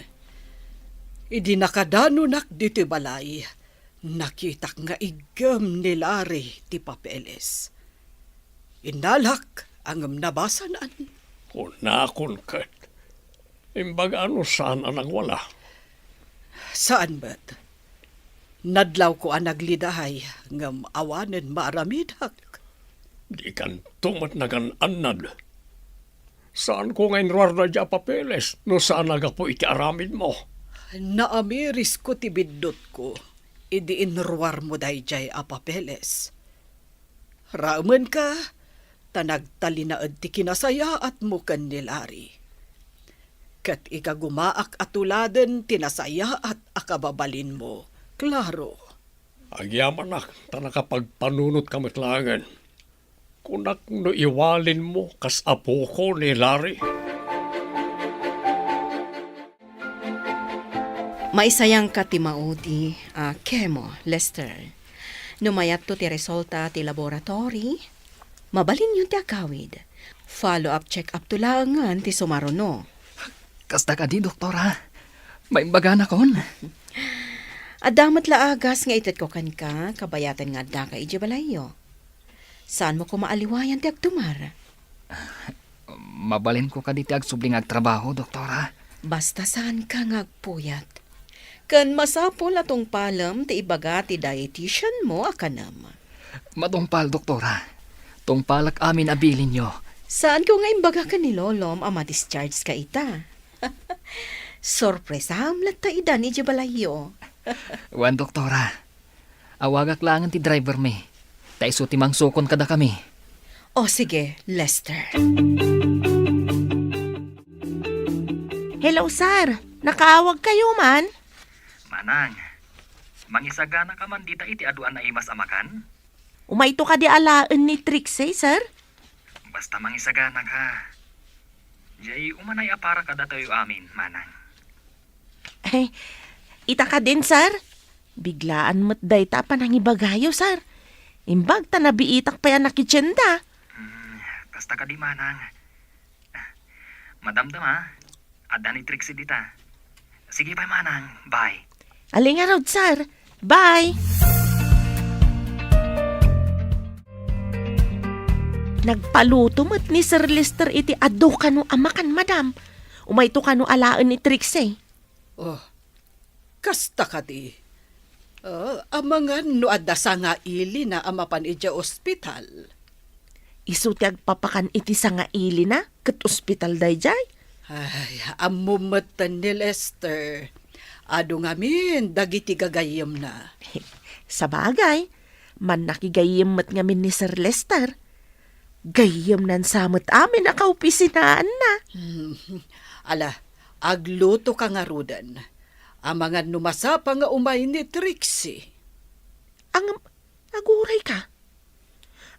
idi nakadanonak ditoy balay, nakitak nga iggem ni Larry ti papeles. Innalak, ngem nabasanan. Kunakon ket, imbaga no saan a nagwala. Saan met. Nadlawko a nagliday, ngem awanen maaramidak. Dikanto met nagan-annad. Saanko nga inruar daydiay a papeles no saan a gapu iti aramidmo. Naamirisko ti biddutko idi inruarmo daydiay a papeles. Raemenka, ta nagtalinaed ti kinasayaatmo ken ni Larry. Ket ikagumaak a tuladen ti nasayaat a kababalinmo, Claro. Agyamanak ta nakapagpanunotka met laengen. Kunak no iwalinmo kas apoko ni Larry. Maisayangka ti maudi a chemo, Lester. No mayatto ti resulta ti laboratory, mabalinyon ti agawid. Follow-up check-up to laengen ti sumaruno. Kasta kadi, doktora? Maimbaganakon? Adda met la agas nga itedko kenka, kabayatan nga addaka idiay balayyo. Saanmo koma a liwayan ti agtumar? Mabalinko kadi ti agsubli nga agtrabaho, doktora? Basta saanka nga agpuyat. Ken masapul a tungpalem ti ibaga ti dietitianmo a kanem. Matungpal, doktora. Tungpalak amin a bilinyo. Saanko nga imbaga ken ni Lolom a ma-dischargeka ita. Sorpresaem latta idan idiay balayyo. Wen, doktora. Awagak laengen ti drivermi, ta isu ti mangsukon kadakami. O sige, Lester. Hello, sir. Nakaawagkayo man? Manang, mangisaganaka man dita iti adu a naimas a makan? Umayto kadi alaen ni Trixie, sir? Basta mangisaganaka. Jay, umanay a para kadatayo amin, Manang. Eh, ita kadin, sir? Biglaan met dayta a panangibagayo, sir. Imbag ta nabiitak pay a nakitienda. Hmm, kasta kadi, Manang. Madamdama, adda ni Trixie dita. Sige pay, Manang. Bye. Ali ngarud, sir. Bye. Nagpaluto met ni Sir Lester iti adu kano a makan, madam. Umayto kano alaen ni Trixie. Oh, kasta kadi. Ah, amangan no adda sangailina a mapan idiay ospital. Isu ti agpapakan iti sangailina ket ospital daydiay? Ay, ammom metten ni Lester. Adu ngamin dagiti gagayyemna. Sabagay, mannakigayyem met ngamin ni Sir Lester. Gayyemnan sa met amin a kaopisinaanna. Hmm. Ala, aglutoka ngaruden. Amangan no masapa nga umay ni Trixie. Ang, agurayka.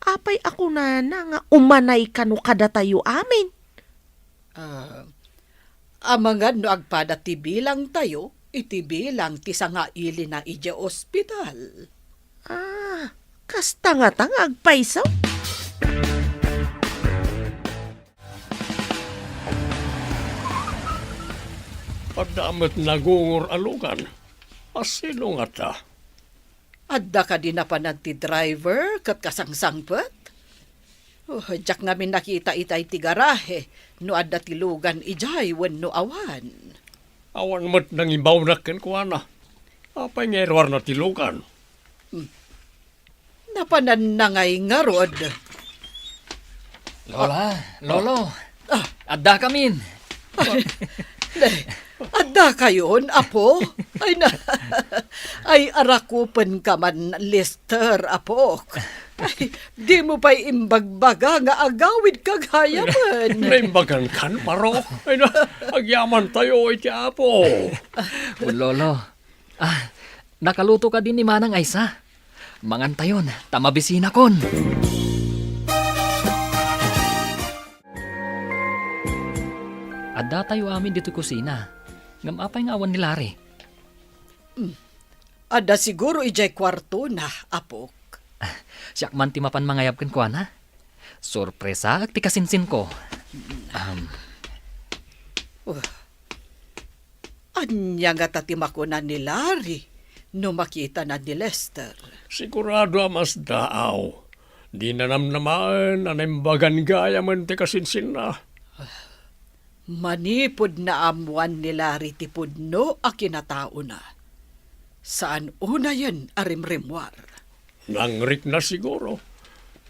Apay a kunana nga umanay kano kadatayo amin? Ah, amangan no agpada ti bilangtayo iti bilang ti sangailina idiay ospital. Ah, kasta ngata nga agpayso? Adda met nagungor a lugan. A sino ngata? Adda kadi napanan ti driver ket kasangsangpet? Oh, diak ngamin nakita itay ti garahe no adda ti lugan idiay wenno awan. Awan met nangibawnak kenkuana. Apay nga iruarna ti lugan? Hmm. Napananna ngay ngarud. Lola, Lolo, Ah. Addakamin. Ay, addakayon, apo? Ay, na, ay, arakupenka man, Lester, apok. Ay, dimo pay imbagbaga nga agawidka gayamen. Naimbagankan, Paro. Ay, na, agyamantayo iti Apo. Lolo, ah, nakaluto kadi ni Manang Aysa. Mangantayon, ta mabisinakon. Addatayo amin ditoy kusina. Ngem apay nga awan ni Larry? Hmm. Adda siguro idiay kuartona, apok. Siak man ti mapan mangayab kenkuana. Sorpresaek ti kasinsinko. Um. Uh. Ania ngata ti makuna ni Larry no makitana ni Lester? Sigurado a masdaaw. Dina namnamaen a naimbagan gayamen ti kasinsinna. Manipud naammoan ni Larry ti pudno a kinataona, saan unayen a rimrimmuar. Nangrikna siguro.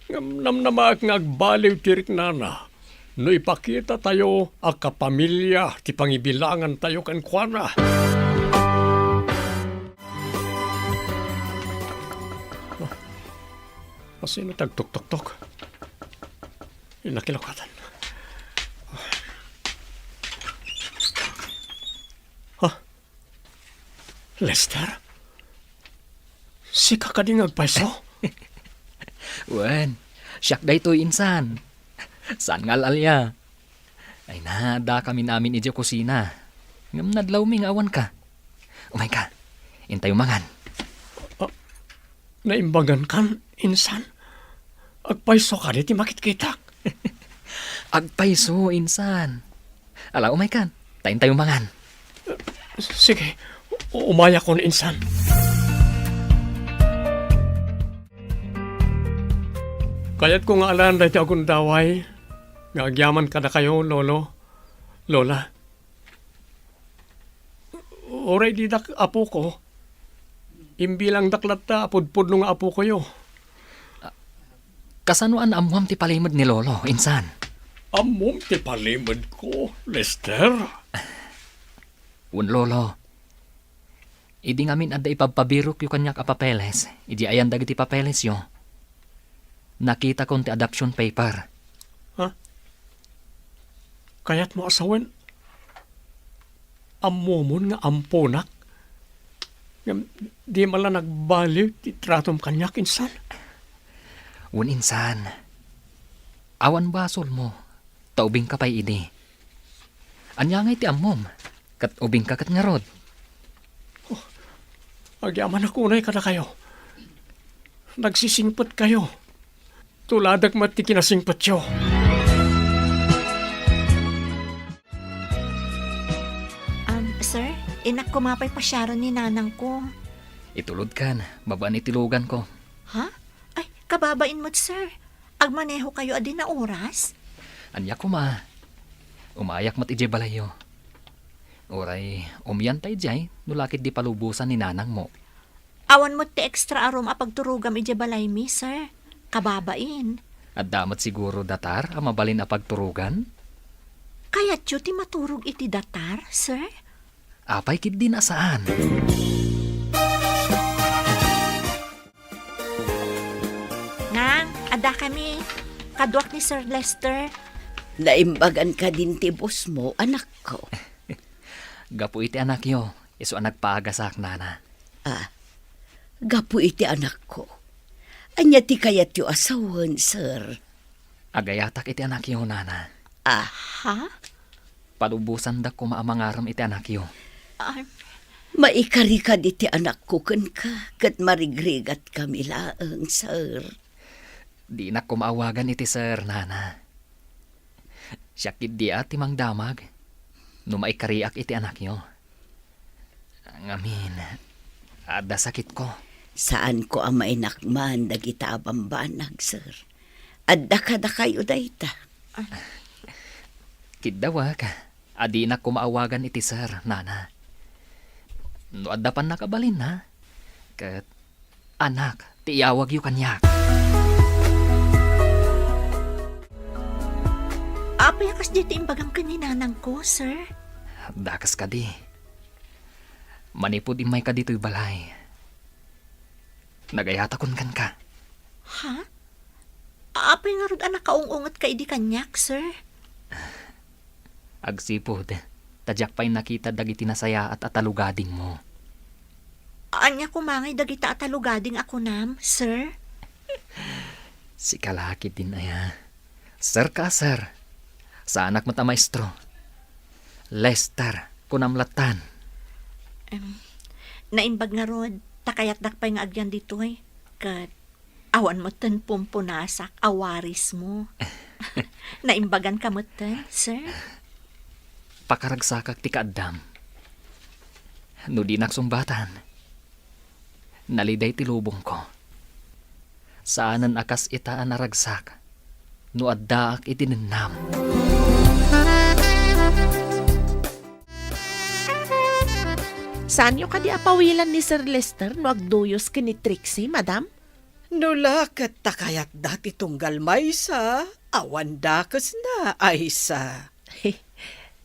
Ngem namnamaek nga agbaliw ti riknana no ipakitatayo a kapamilya ti pangibilangantayo kenkuana. Asino ti agtuktoktok? Inakilokatan. Ha? Lester? Sika kadi nga agpayso? Wen, siak daytoy insan. Saan nga al-alia? Ay na, addakamin amin idiay kusina. Ngem nadlawmi nga awanka. Umayka, intayo mangan. Ah, naimbagankan, insan? Agpayso kadi ti makitkitak? Agpayso, insan. Ala, umaykan, ta intayo mangan. Sige, umayakon, insan. Kayatko nga alaen daytoy a gundaway nga agyaman kadakayo, Lolo, Lola. Uray didak apoko, imbilangdak latta a pudpudno nga apokoyo. Kasano a naammoam ti palimed ni Lolo, insan? Ammom ti palimedko, Lester? Wen, Lolo. Idi ngamin adda ipabpabirokyo kaniak a papeles idiay ayan dagiti papelesyo, nakitakon ti adoption paper. Ha? Kayatmo a sawen, ammomon nga amponak? Ngem di man la nagbaliw ti tratom kaniak, insan? Wen, insan. Awan basolmo, ta ubingka pay idi. Ania ngay ti ammom? Ket ubingka ket ngarud. Oh, agyamanak unay kadakayo. Nagsisingpetkayo. Tuladek met ti kinasingpetyo. Um, sir, innak koma pay pasiaren ni nanangko. Itulodkan, babaen iti luganko. Ha? Ay, kababain met, sir. Agmanehokayo a di naoras? Ania koma? Umayak met idiay balayyo. Uray, umianta idiay, no la ket di palubosan ni nanangmo. Awan met ti extra a room a pagturogam idiay balaymi, sir. Kababain. Adda met siguro datar a mabalin a pagturogan? Kayatyo ti maturog iti datar, sir? Apay ketdin a saan? Nang, adda kami. Kaduak ni Sir Lester. Naimbagan kadin ti boss mo, anakko? Gapu iti anakyo, isu a nagpaagasak, nana. Ah, gapu iti anakko. Ania ti kayatyo a sawen, sir? Agayatak iti anakyo, nana. Aha? Palubosandak koma a mangarem iti anakyo. Ay. Maikari kadi ti anakko kenka, ket marigrigatkami laeng, sir. Dinak koma awagan iti sir, nana. Siak ketdi a ti mangdamag no maikariak iti anakyo. Ngamin, adda sakitko. Saanko a mainakman dagita a bambanag, sir. Adda kadakayo dayta. Kiddawak a dinak koma awagan iti sir, nana. No adda pannakabalinna, ket anak ti iyawagyo kaniak. Apay a kasdiay ti imbagam ken ni nanangko, sir? Dakes kadi. Manipud immayka ditoy balay, nagayatakon kenka. Ha? Apay ngarud a nakaung-ungetka idi kaniak, sir? Agsipud ta diak pay nakita dagiti nasayaat a talugadingmo. Ania koma ngay dagita a talugading a kunam, sir? Sika la ketdin aya. Sir ka a sir. Saanak met a maestro. Lester, kunam lattan. Em, naimbag ngarud, ta kayatdak pay nga agyan ditoy. Ket awan metten pumpunasak a warismo. Naimbaganka metten, sir? Pakaragsakak ti kaaddam. No dinak sungbatan, nalidey ti lubongko. Saanen a kas ita a naragsak no addaak iti nennam. Saanyo kadi a pawilan ni Sir Lester no agduyos ken ni Trixie, madam? No la ket ta kayatda ti tunggal maysa, awan dakesna, Aisa.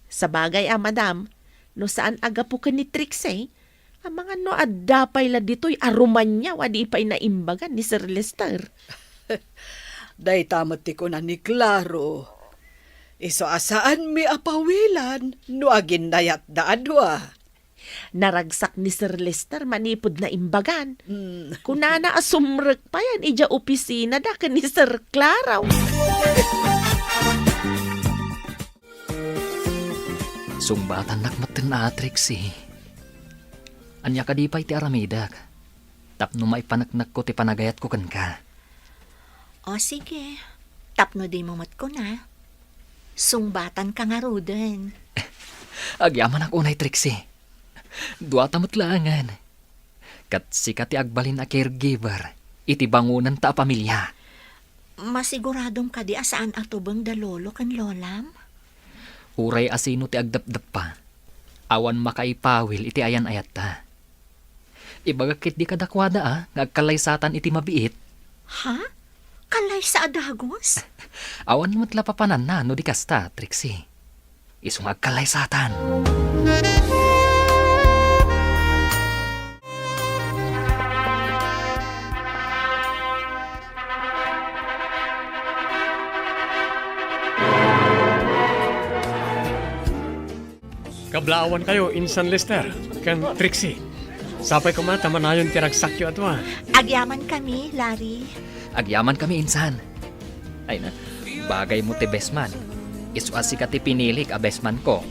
Sabagay a, madam, no saan a gapu ken ni Trixie, amangan no adda pay la ditoy a Romaniao a di pay naimbagan ni Sir Lester. Dayta met ti kuna ni Claro. Isu a saanmi a pawilan no aginnayatda a dua. Naragsak ni Sir Lester manipud naimbagan. Mm. Kunana a sumrek payen idiay opisinada ken ni Sir Claro. Sungbatannak metten a, Trixie. Ania kadi pay ti aramidek tapno maipaneknekko ti panagayatko kenka? O sige, tapno dimo met kuna, sungbatanka ngaruden. Agyamanak unay, Trixie. Duata met laengen. Ket sika ti agbalin a caregiver iti bangonanta a pamilia. Masiguradom kadi a saan a tubeng da lolo ken lolam? Uray a sino ti agdepdeppa, awan makaipawil iti ayan-ayatta. Ibagak ketdi kadakuada a nga agkallaysatan iti mabiit. Ha? Kallaysa a dagus? Awan met la papananna no di kasta, Trixie. Isu nga agkallaysatan. Kablaawankayo insan, Lester ken Trixie. Sapay koma ta manayon ti ragsakyo a dua. Agyamankami, Larry. Agyamankami, insan. Ay na, bagaymo ti best man. Isu a sika ti pinilik a best man ko.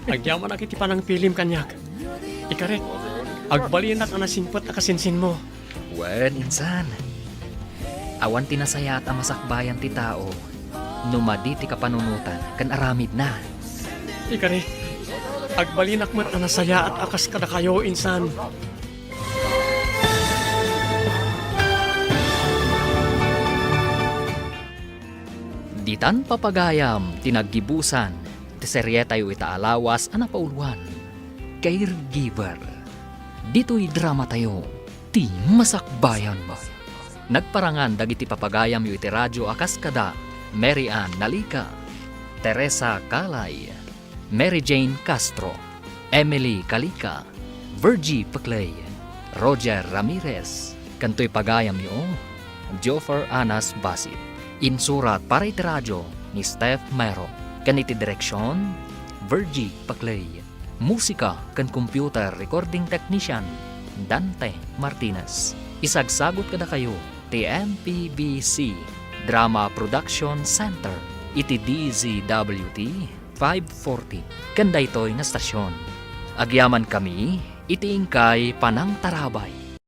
Agyamanak iti panangpilim kaniak. Ikarik, agbalinak a nasingpet a kasinsinmo. Wen, insan. Awan ti nasayaat a masakbayan ti tao no madi ti kapanunotan ken aramidna. Ikarik, agbalinak met a nasayaat a kas kadakayo, insan. Ditan papagayam ti naggibusan ti serietayo ita a lawas a napauloan, Caregiver. Ditoy dramatayo, ti masakbayan. Nagparangan dagiti papagayamyo iti radio a kas kada Mary Ann Nalica, Teresa Calay, Mary Jane Castro, Emily Calica, Virgie Peclay, Roger Ramirez, ken toy pagayamyo, Joffer Anas Basit. Insurat para iti radio ni Steph Mero, ken iti direksion, Virgie Peclay. Musika ken computer recording technician, Dante Martinez. Isagsagut kadakayo ti M P B C Drama Production Center iti D Z W T five forty ken daytoy nga stasyon. Agyamankami iti inkay panangtarabay.